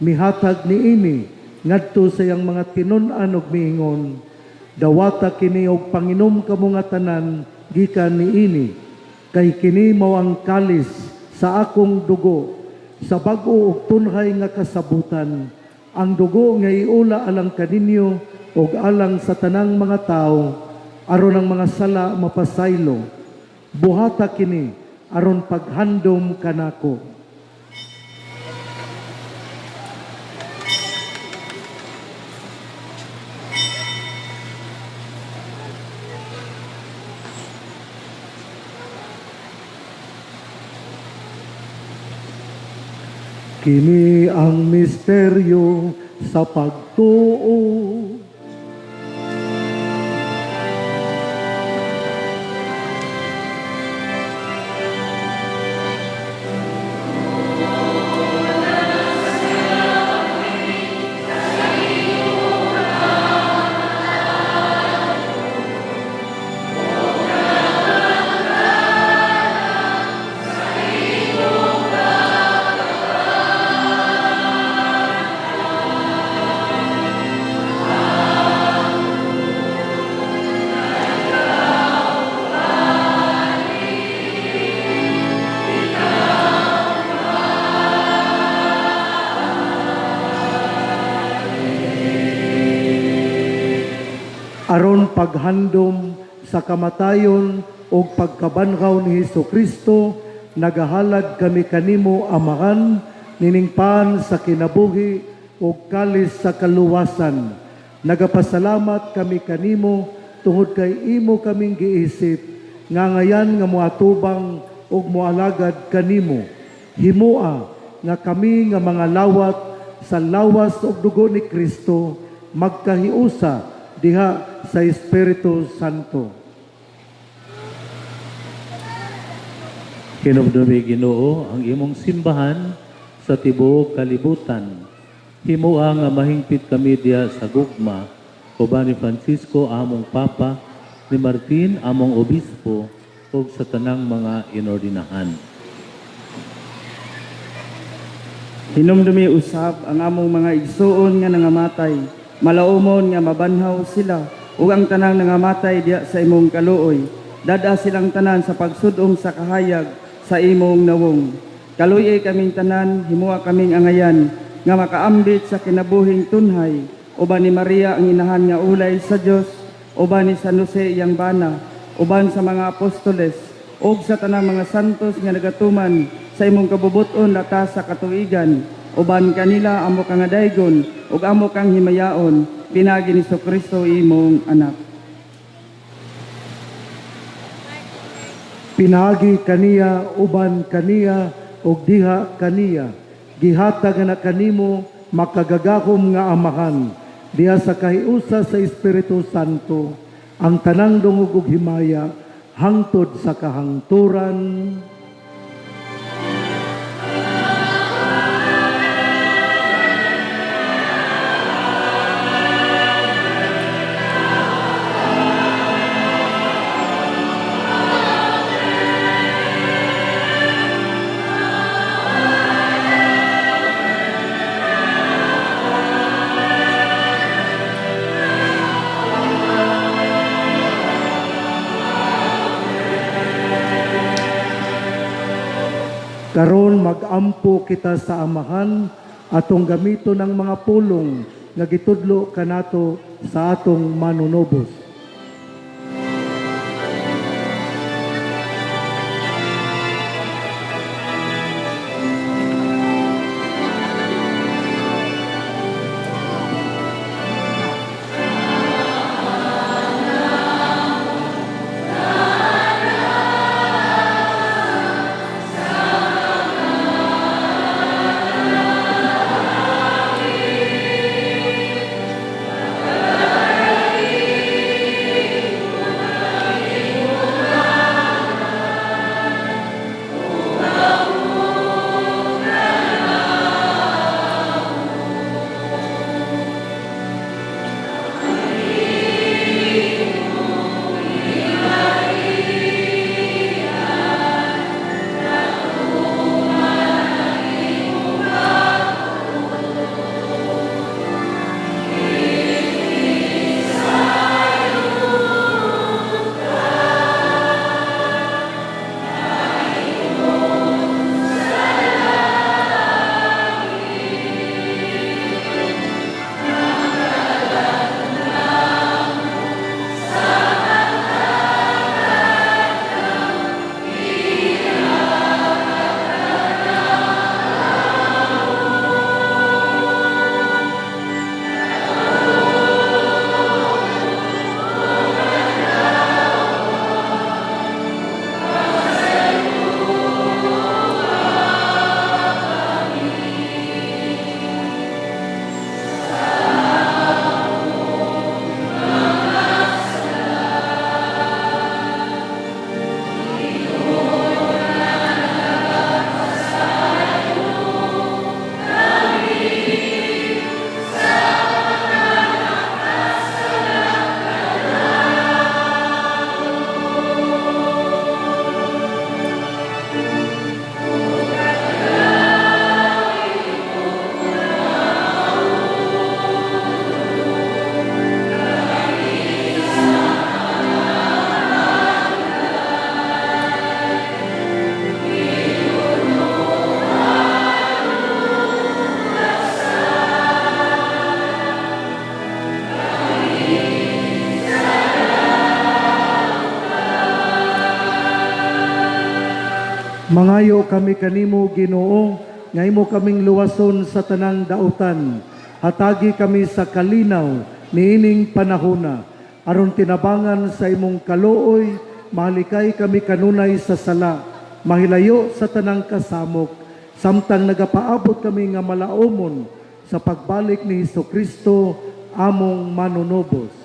mihatag niini ngadto sa iyang mga tinun-an ug miingon, "Dawata kini og panginom kamo nga tanan gikan niini, kay kini mao ang kalis sa akong dugo sa bag-o ug tunhay nga kasabutan, ang dugo nga iula alang kaninyo ug alang sa tanang mga tawo aron ang mga sala mapasaylo. Buhata kini aron paghandom kanako." Kini ang misteryo sa pagtuo. Aron paghandom sa kamatayon ug pagkabanhaw ni Hesus Kristo, nagahalad kami kanimo, Amahan, nining pan sa kinabuhi ug kalis sa kaluwasan. Nagapasalamat kami kanimo tungod kay imo kaming giisip nga ngayan nga moatubang ug moalagad kanimo. Himoa nga kami nga mga lawat sa lawas ug dugo ni Kristo magkahiusa diha sa Espiritu Santo. Hinumdumi, Ginoo, ang imong simbahan sa tibuok kalibutan. Himoa nga mahingpit kami diha sa gugma uban ni Francisco among Papa, ni Martin among Obispo, ug sa tanang mga inordinahan. Hinumdumi usab ang among mga igsuon nga nangamatay, malaumon nga mabanhaw sila, ug ang tanang nangamatay diha sa imong kaluoy. Dad-a silang tanan sa pagsud-ong sa kahayag sa imong nawong. Kaluoyi kaming tanan, himoa kaming angayan nga makaambit sa kinabuhing tunhay, uban ni Maria ang inahan nga ulay sa Dios, uban ni San Jose iyang bana, uban sa mga apostoles, ug sa tanang mga santos nga nagatuman sa imong kabubuton latas sa katuigan, uban kanila amo kang daygon ug amo kang himayaon, pinaagi ni Kristo imong anak. Pinaagi kaniya, uban kaniya, ug diha kaniya, gihatag na kanimo, makagagahom nga Amahan, diha sa kahiusa sa Espiritu Santo, ang tanang dungog ug himaya hangtod sa kahangturan. Karon magampo kita sa Amahan atong gamiton ang mga pulong nga gitudlo kanato sa atong manunobos. Mangayo kami kanimo, Ginoo, nga imo kaming luwason sa tanang dautan. Hatagi kami sa kalinaw niining panahona, aron tinabangan sa imong kaluoy, mahalikay kami kanunay sa sala, mahilayo sa tanang kasamok, samtang nagapaabot kami nga malaomon sa pagbalik ni Hesukristo among manunobos.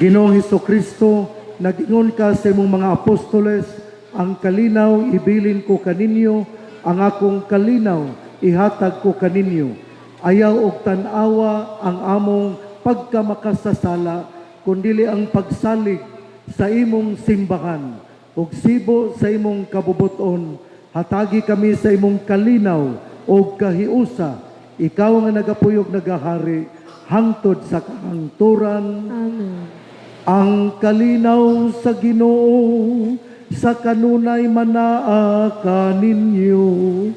Ginoong Hesukristo, nag-ingon ka sa imong mga apostoles, ang kalinaw ibilin ko kaninyo, ang akong kalinaw ihatag ko kaninyo. Ayaw og tan-awa ang among pagkamakasasala, kundili ang pagsalig sa imong simbahan ug sibo sa imong kabubuton. Hatagi kami sa imong kalinaw ug kahiusa, ikaw nga nagapuyog nagahari hangtod sa kahangturan. Amen. Ang kalinaw sa Ginoo sa kanunay manaa kaninyo.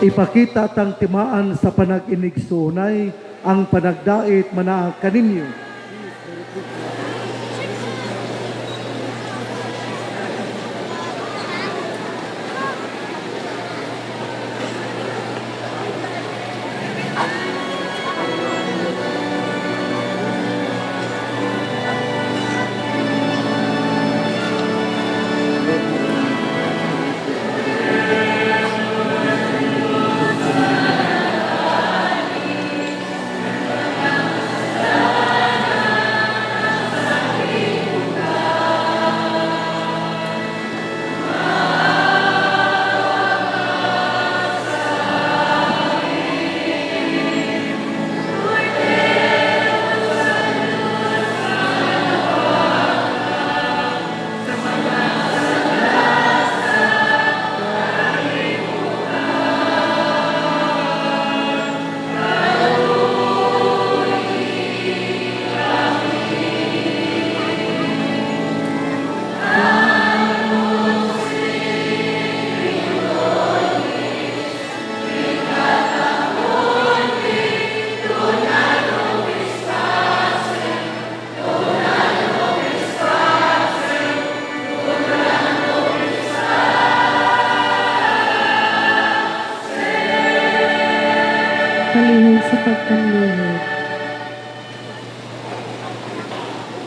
Ipakita tang timaan sa panag-inigsunay ang panagdait manaa kaninyo.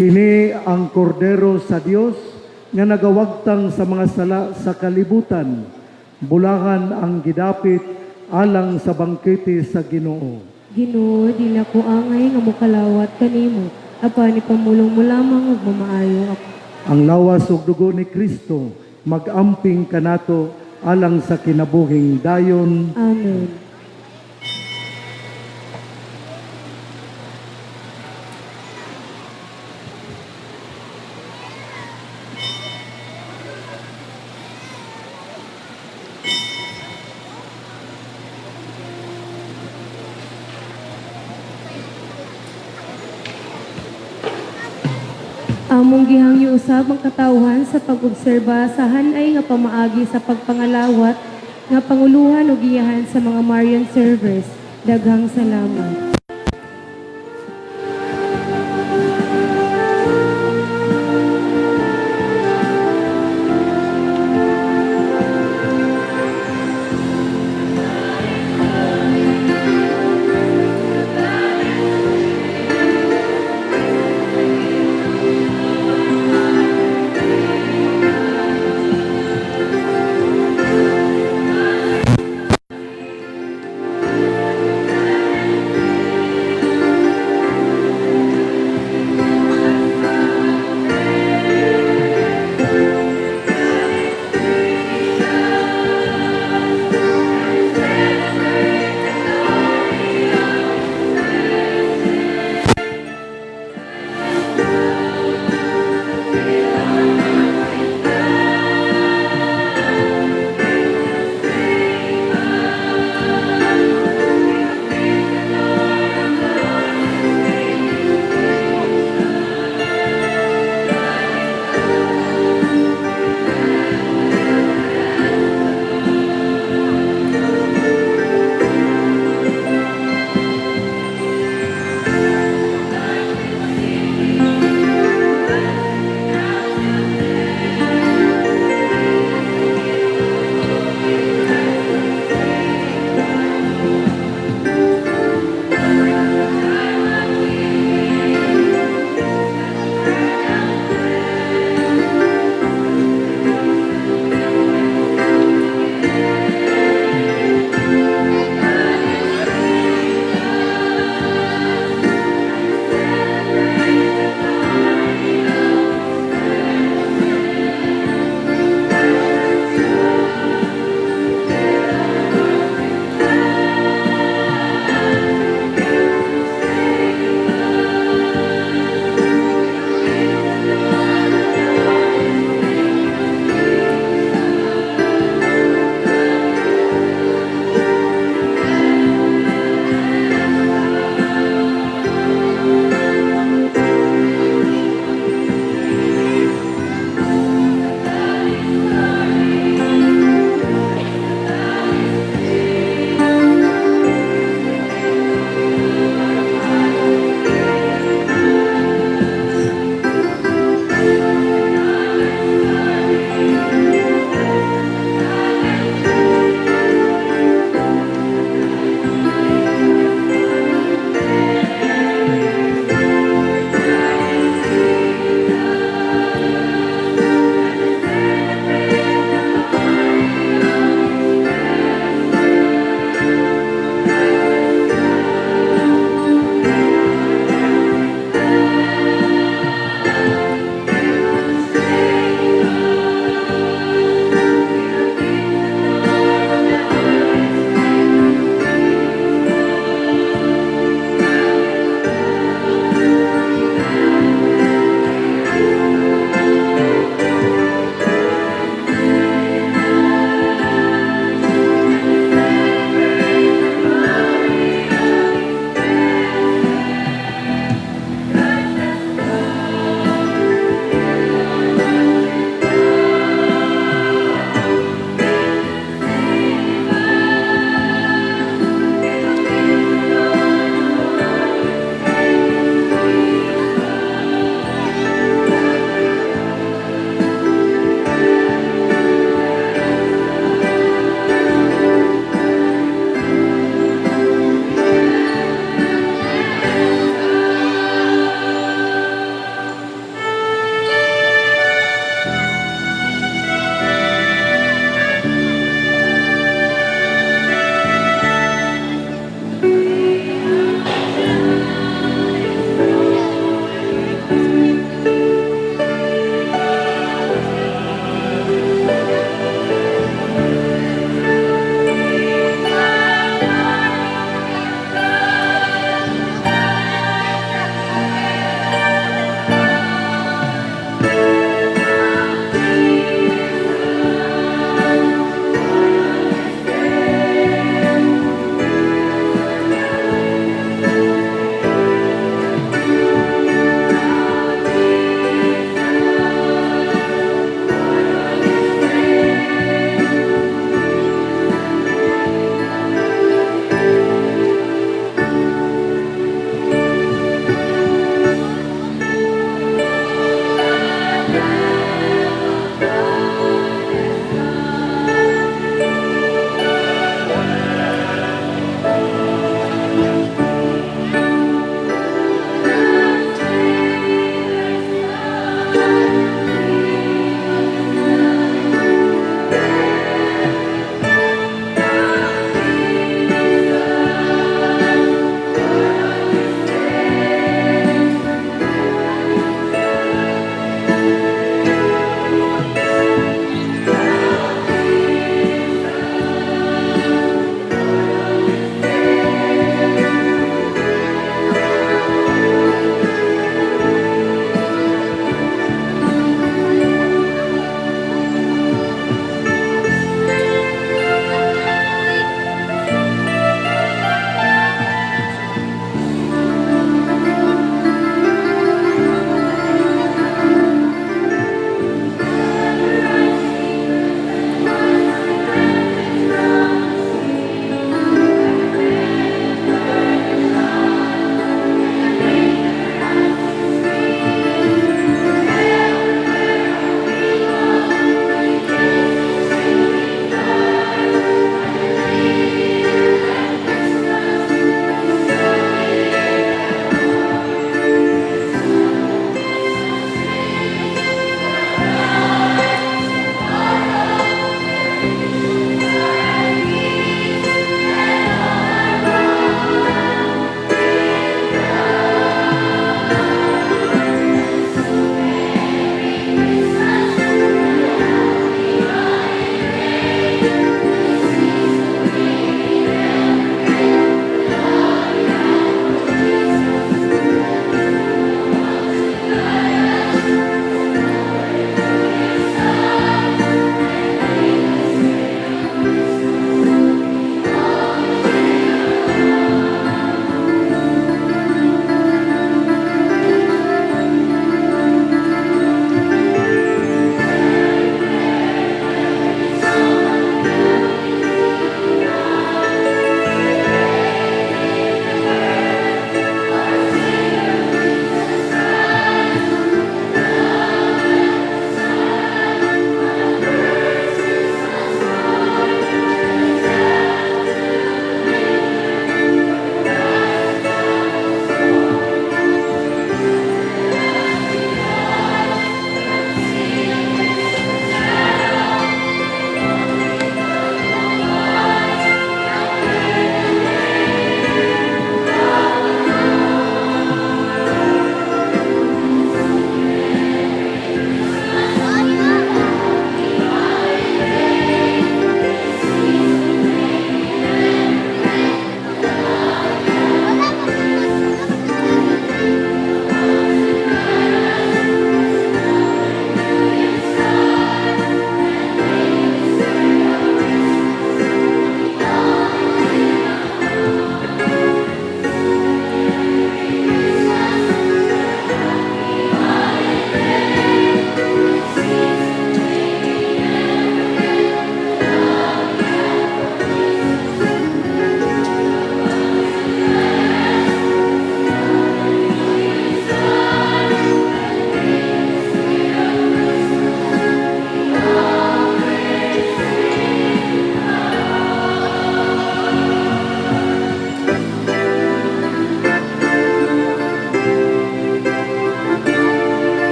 Kini ang kordero sa Dios nga nagawagtang sa mga sala sa kalibutan. Bulahan ang gidapit alang sa bangkete sa Ginoo. Ginoo, di na ko angay nga mokalawat kanimo, apan ipamulong mo lamang ug mamaayo ako. Ang lawas ug dugo ni Kristo magamping kanato alang sa kinabuhing dayon. Amen. Among gihangyo usab ang katawhan sa pag-obserba sa hanay nga pamaagi sa pagpangalawat nga panguluhan ug giyahan sa mga Marian servers. Daghang salamat.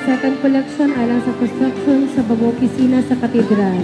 Second collection alang sa construction sa bagong opisina sa katedral.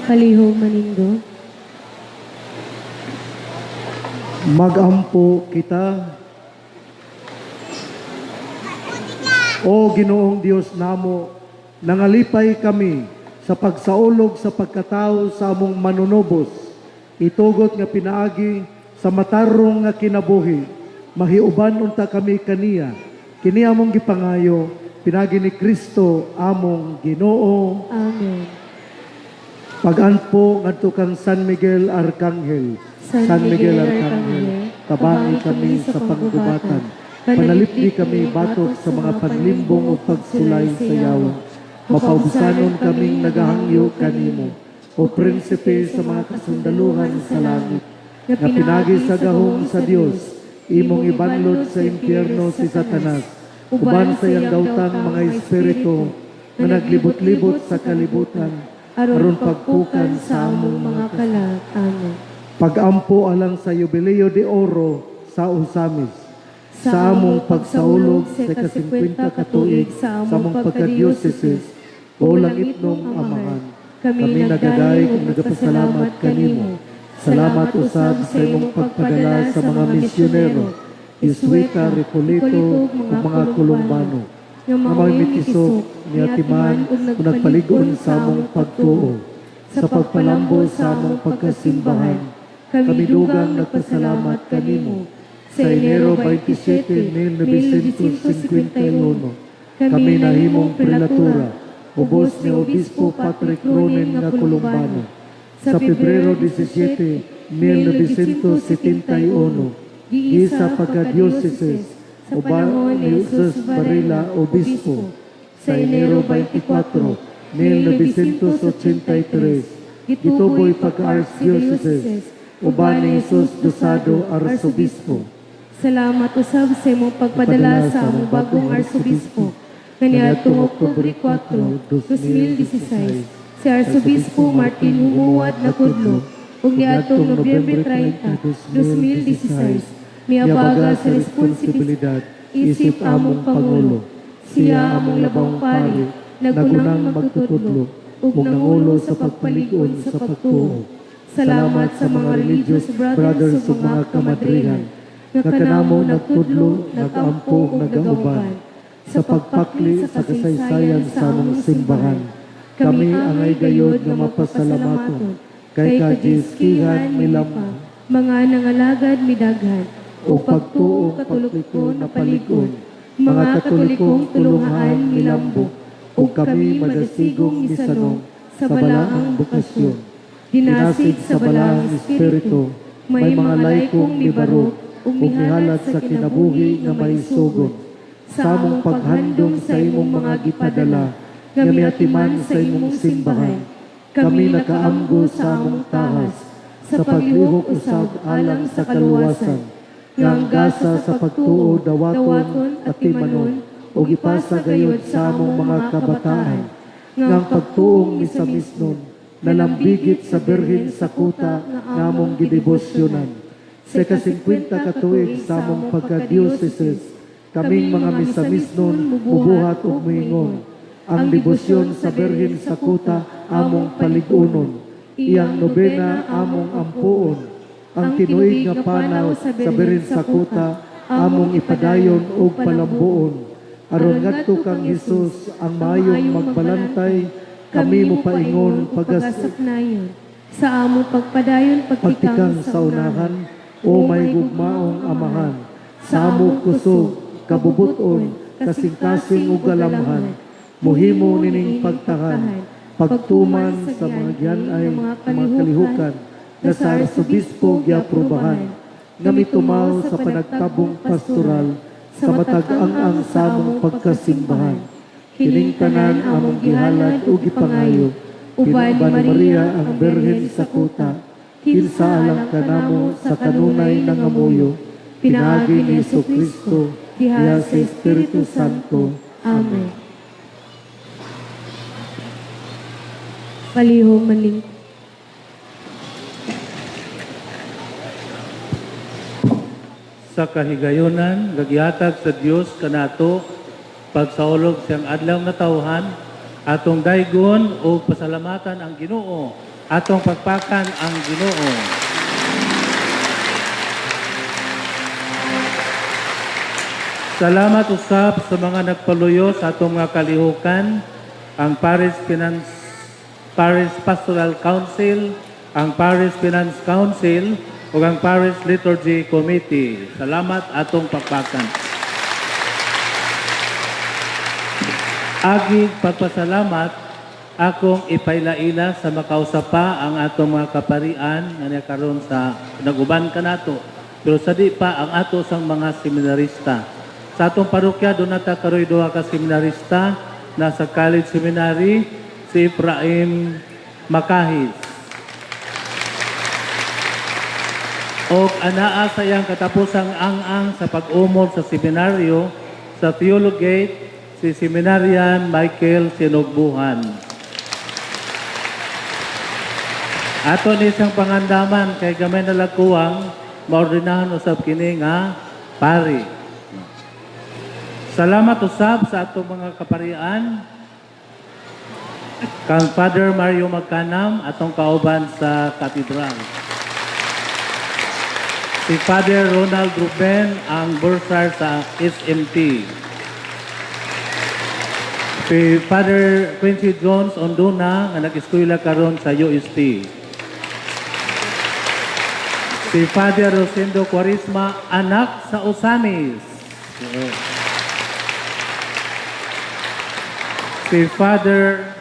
Palihog manindo. Magampo kita. O Ginoong Dios namo, nangalipay kami sa pagsaulog sa pagkatao sa among manunubos. Itugot nga pinaagi sa matarong nga kinabuhi, mahiuban unta kami kaniya. Kini among gipangayo, pinaagi ni Kristo among Ginoo. Amen. Pagampo ngadto kang San Miguel Arcangel. San Miguel Arcangel, tabangi kami sa panggubatan. Panalipdi kami batok sa mga panlimbong ug pagsulay sa yawa. Mapaubsanon kaming nagahangyo kanimo. O prinsipe sa mga kasundaluhan sa langit, nga pinaagi sa gahom sa Dios, imong ibanlod sa impyerno si Satanas, uban sa iyang daotang mga espiritu nga naglibot-libot sa kalibutan, aron pagpukan sa among mga kalag. Amen. Pagampo alang sa Jubileo de Oro sa Ozamiz, sa among pagsaulog sa ika-50 ka tuig sa among pagka-diocese, o langitnong Amahan, kami nagadayeg ug nagapasalamat kanimo. Salamat usab sa imong pagpadala sa mga misyonero, Jesuita, Recoleto, ug mga Kolumbano, nga mao'y mitisok, niatiman, ug nagpalig-on sa among pagtuo, sa pagpalambo sa among pagkasimbahan. Kami dugang nagpasalamat kanimo sa Enero 27, 1951, Kami nahimong prelatura, ubos ni Obispo Patrick Cronin nga Columbano. Sa Pebrero 17, 1971, giisa pagka-diocese sa uban panahon ni ni Jesus Jesus Varela, Varela, Obispo. Obispo. Sa Enero 24, 1983, gituboy pagka-Archdiocese uban ni Jesus Dosado, Arsobispo. Salamat usab sa imong pagpadala sa among bagong arsobispo kaniadtong Oktubre 4, 2016, si Arsobispo Martin Humuwad Nakudlo, ug niadtong Nobyembre 30, 2016, miabaga sa responsibilidad isip among pangulo. Siya among labawng pari, nagunang magtutudlo ug nangulo sa pagpalig-on sa pagtuo. Salamat sa mga religious brothers ug mga kamadrihan nga kanamo nagtudlo, nagampo ug ug nagauban nagauban sa pagpakli sa kasaysayan sa among simbahan. Kami angay gayod nga mapasalamaton kay kagiskihan milam mga nangalagad midaghan o pagtuong Katoliko Katoliko na palig-on, mga Katolikong tulunghaan milambo, ug kami madasigong misanong sa balaang bokasyon. Dinasig sa balaang espiritu, may mga laikong mibarog ug mihalad sa kinabuhi nga may sugod. Sa among paghandom sa imong mga gipadala, nga miatiman sa imong simbahan, kami nakaamgo sa among tahas, sa paglihok usab alang sa kaluwasan, nga ang gasa sa pagtuo dawaton at timanon, ug ipasa gayod sa among mga kabataan, nga ang pagtuong misamisnon, nalambigit sa Birhen sa kuta nga among gidebosyonan. Sa ka-50 ka tuig sa among pagka-diocese, kaming mga misamisnon mubuhat ug muingon. Ang debosyon sa Birhen sa kuta among palig-unon. Iyang nobena among ampuon. Ang tinuig nga panaw sa Birhen sa kuta among ipadayon ug palambuon. Aron ngadto kang Hesus ang maayong magbalantay, kami mopaingon pagas pagasaknayon sa among pagpadayon pagtikang sa unahan, o may gugmaong amahan, sa amo kusog, kabubuton, kasing-kasing ug galamhan, muhimo nining pagtahan, pagtuman sa mga gianay, mga kalihukan, nga sa arsobispo giaprobahan, nga mitumaw sa panagtabong pastoral, sa matag ang-ang sa among pagkasimbahan. Kining tanan among gihalad ug gipangayo, Uban uban ni Maria ang Birhen sa kuta, kinsa alang kanamo sa kanunay nangamuyo, pinaagi ni Hesus Kristo, diha sa Espiritu Santo. Amen. Palihog manlingkod. Sa kahigayonan, gagihatag sa Dios kanato pagsaulog siyang adlaw nga tawhan, atong daygon o pasalamatan ang Ginoo, atong pagpakan ang Ginoo. Salamat usab sa mga nagpaluyo sa atong mga kalihukan, ang Paris Finance Paris Pastoral Council, ang Paris Finance Council, ug ang Paris Liturgy Committee. Salamat atong pagpakan. Agi pagpasalamat akong ipailaila sa makausap pa ang atong mga kaparian nga niya karon sa naguban kanato. Pero sa di pa ang ato sang mga seminarista. Sa atong parokya doon nata karoy duha ka seminarista nasa College Seminary si Ephraim Makahis. Og anaa sa iyang katapusang ang-ang sa pag-umol sa seminaryo sa Theologate si Seminarian Michael Sinugbuhan. Ato ni isang pangandaman kay gamay na lagkuwang maordinahan usab kini nga pari. Salamat usab sa atong mga kaparian kang Father Mario Magkanam atong kauban sa katedral. Si Father Ronald Ruben ang bursar sa SMT. Si Father Quincy Jones Onduna nga nag-eskwela karon sa UST. Si Father Rosendo Quaresma, anak sa Osamis. Si Father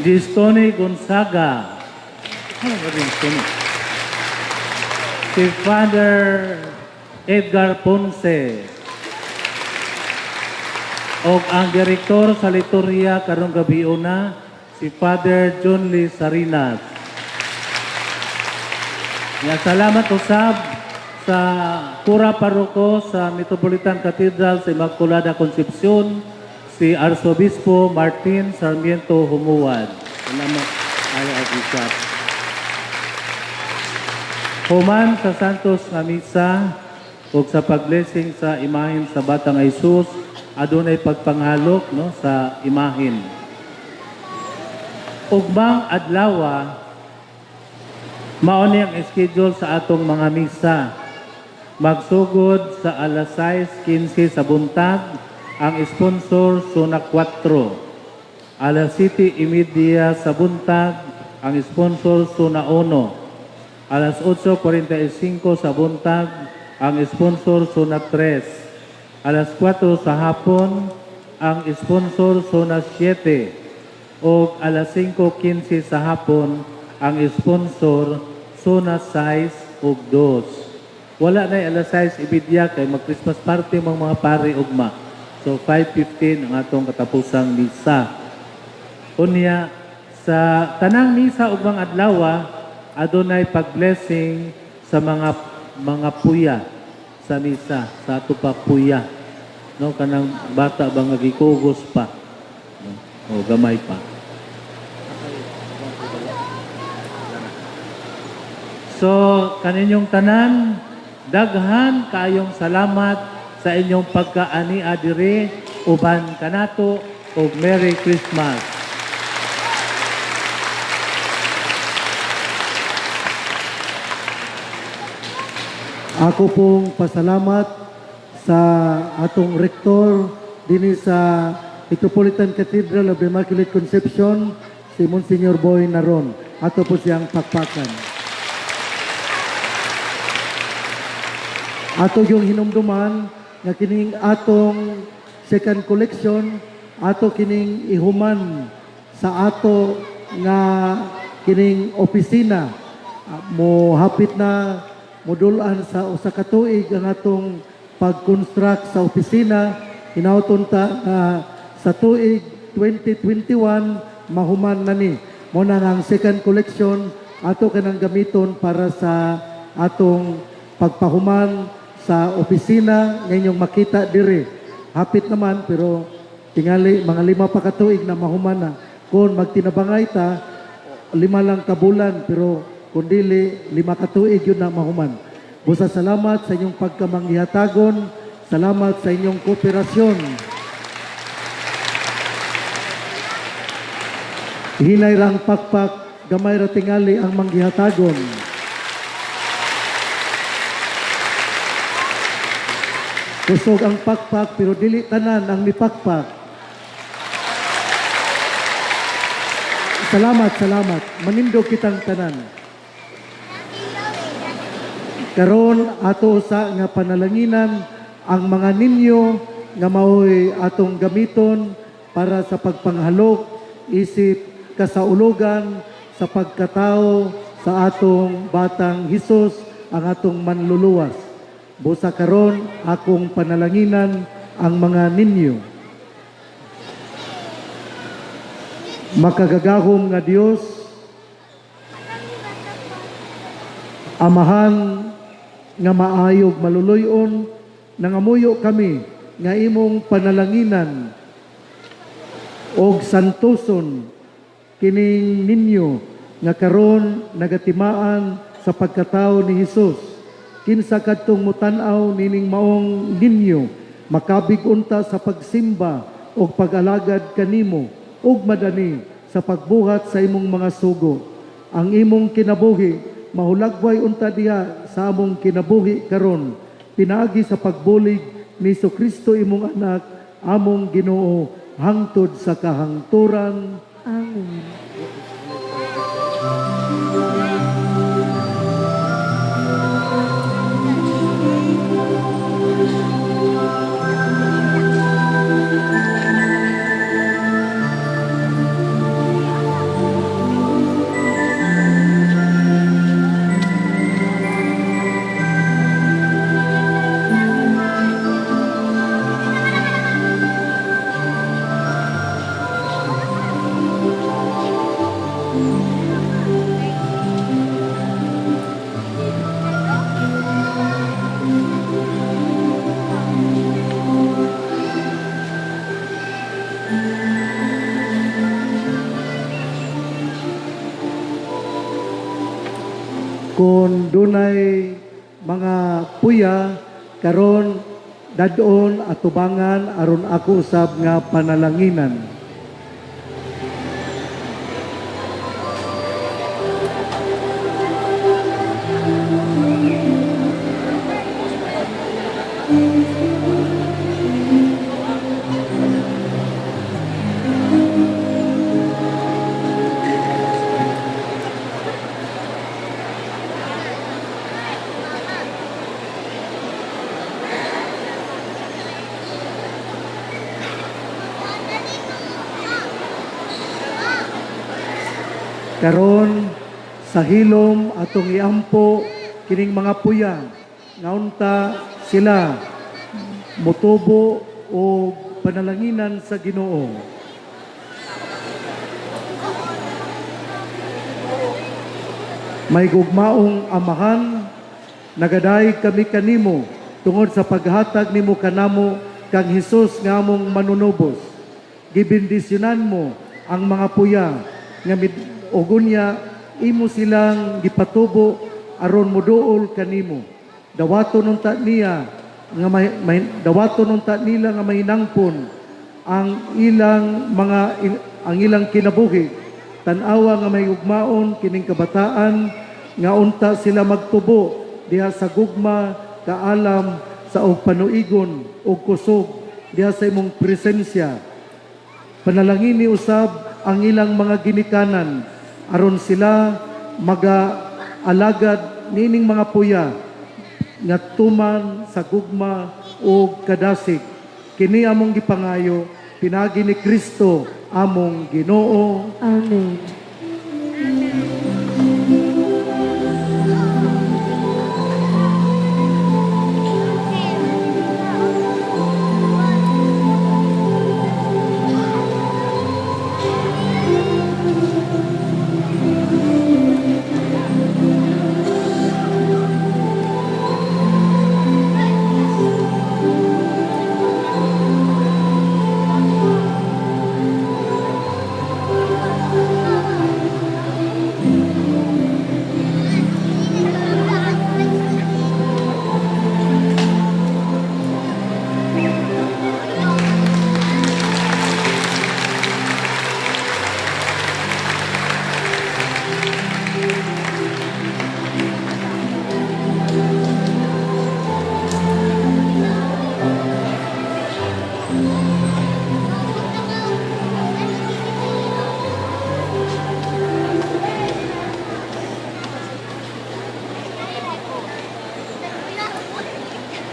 Gistone Gonzaga. Ano ba Gistone? Si Father Edgar Ponce. O ang direktor sa liturhiya karong gabi una, si Father John Lee Sarinas. Ya, salamat usab sa Kura Paroko sa Metropolitan Cathedral sa Immaculada Concepcion, si Arsobispo Martin Sarmiento Humuad. Salamat, ay Archbishop. Human sa Santos nga Misa ug sa pagblessing sa imahen sa Batang Jesus, adunay pagpanghalok, no, sa imahen. Ugmang adlawa, mao ni ang schedule sa atong mga misa. Magsugod sa alas 6:15 sa buntag, ang sponsor Zona 4. Alas 7:30 sa buntag, ang sponsor Zona 1. Alas 8:45 sa buntag, ang sponsor Zona 3. Alas 4 sa hapon, ang sponsor Zona 7. O alas 5:15 sa hapon, ang sponsor Zona 6 ug 2. Wala na alas 6:30 kay mag-Christmas party mga pare ugma. So 5:15 ang atong katapusang misa. Unya sa tanang misa ug mga adlaw, adunay pag-blessing sa mga puya sa misa, sa ato pa puya. No, kanang bata ba nga gikugos pa. No? O gamay pa. So, kaninyong tanan, daghan kayong salamat sa inyong pagkaani diri uban kanato ug Merry Christmas. Ako pong pasalamat sa atong rektor dinhi sa Metropolitan Cathedral of the Immaculate Conception, si Monsignor Boy Naron. Ato po siyang pakpakan. Ato yung hinumduman nga kining atong second collection, ato kining ihuman sa ato nga kining opisina. Mo hapit na modulan sa usa ka tuig ang atong pag-construct sa opisina. Hinauton ta sa tuig 2021 mahuman na ni. Mo na ang second collection ato kanang gamiton para sa atong pagpahuman sa opisina nga inyong makita diri. Hapit naman pero tingali mga 5 pa ka tuig na mahuman na. Kung magtinabangay ta 5 lang ka bulan, pero kung dili 5 ka tuig yun na mahuman. Busa salamat sa inyong pagkamanghihatagon, salamat sa inyong kooperasyon. Hinay ra ang pakpak, gamay ra tingali ang manggihatagon. Kusog ang pakpak pero dili tanan ang mipakpak. Salamat, salamat. Manindog kitang tanan. Karon ato usa nga panalanginan ang mga ninyo nga maoy atong gamiton para sa pagpanghalok isip kasaulugan sa pagkatao sa atong batang Hesus ang atong manluluwas. Busa karon akong panalanginan ang mga ninyo. Makagagahom nga Dios, Amahan nga maayog maluluyon, nangamuyo kami nga imong panalanginan og santoson kining ninyo nga karon nagatimaan sa pagkatao ni Hesus. Kinsa kadtong mutan-aw nining maong ninyo, makabig unta sa pagsimba og pag-alagad kanimo ug madani sa pagbuhat sa imong mga sugo. Ang imong kinabuhi mahulagway unta diha sa among kinabuhi karon, pinaagi sa pagbulig ni Kristo imong anak, among Ginoo, hangtod sa kahangturan. Amen. Kung dunay mga puya karon, dadon atubangan aron ako usab nga panalanginan. Karon sa hilom atong iampo kining mga puya nga unta sila motubo o panalanginan sa Ginoo. May gugmaong Amahan, nagadayeg kami kanimo tungod sa paghatag nimo kanamo kang Hesus nga among manunubos. Gibendisyonan mo ang mga puya nga ug unya imo silang gipatubo aron moduol kanimo. Dawaton unta niya nga dawaton unta nila nga mahinangpon ang ilang mga ang ilang kinabuhi. Tan-awa nga may ugmaon kining kabataan nga unta sila magtubo diha sa gugma, kaalam, sa og panuigon ug kusog diha sa imong presensya. Panalangini usab ang ilang mga ginikanan aron sila maga-alagad nining mga puya nga tuman sa gugma ug kadasig. Kini among gipangayo pinaagi ni Kristo among Ginoo. Amen.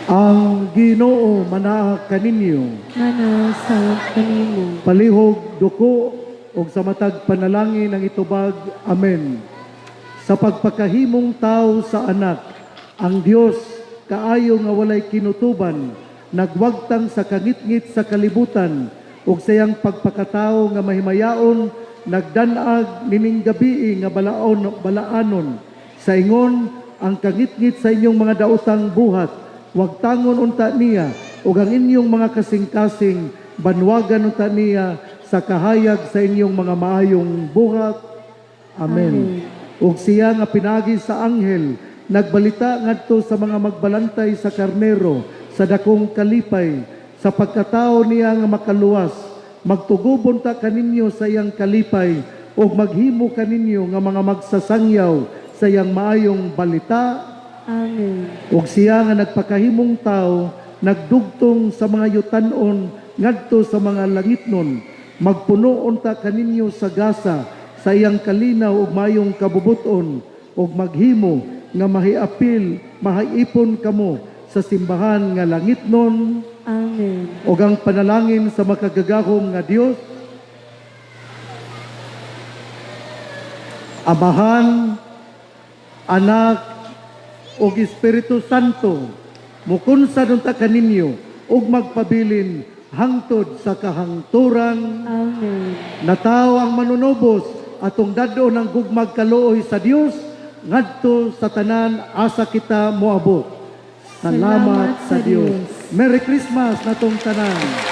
Ang Ginoo manaa kaninyo. Mana sa kanimo. Palihog duko og sa matag panalangin ang itubag. Amen. Sa pagpakahimong tao sa anak, ang Dios kaayo nga walay kinutuban, nagwagtang sa kangitngit sa kalibutan ug sayang pagpakatao nga mahimayaon nagdan-ag nining gabii nga balaon balaanon. Sa ingon ang kangitngit sa inyong mga daotang buhat, wagtangon unta niya ug ang inyong mga kasing-kasing banwagan unta niya sa kahayag sa inyong mga maayong buhat. Amen. Ug siya nga pinagi sa anghel nagbalita ngadto sa mga magbalantay sa karnero sa dakong kalipay sa pagkatao niya nga makaluwas. Magtugubon ta kaninyo sa iyang kalipay ug maghimo kaninyo nga mga magsasangyaw sa iyang maayong balita. Amen. Ug siya nga nagpakahimong tao nagdugtong sa mga yutanon ngadto sa mga langitnon. Magpuno unta kaninyo sa gasa sa iyang kalinaw ug mayong kabubuton ug maghimo nga mahiapil mahaipon kamo sa simbahan nga langitnon. Amen. Ug ang panalangin sa makagagahom nga Dios Amahan, Anak ug Espiritu Santo mukunsad unta kaninyo ug magpabilin hangtod sa kahangturan. Amen. Nataw ang manunubos atong dad-on ang gugmag kaluoy sa Dios ngadto sa tanan asa kita moabot. Salamat sa Dios. Merry Christmas natong tanan.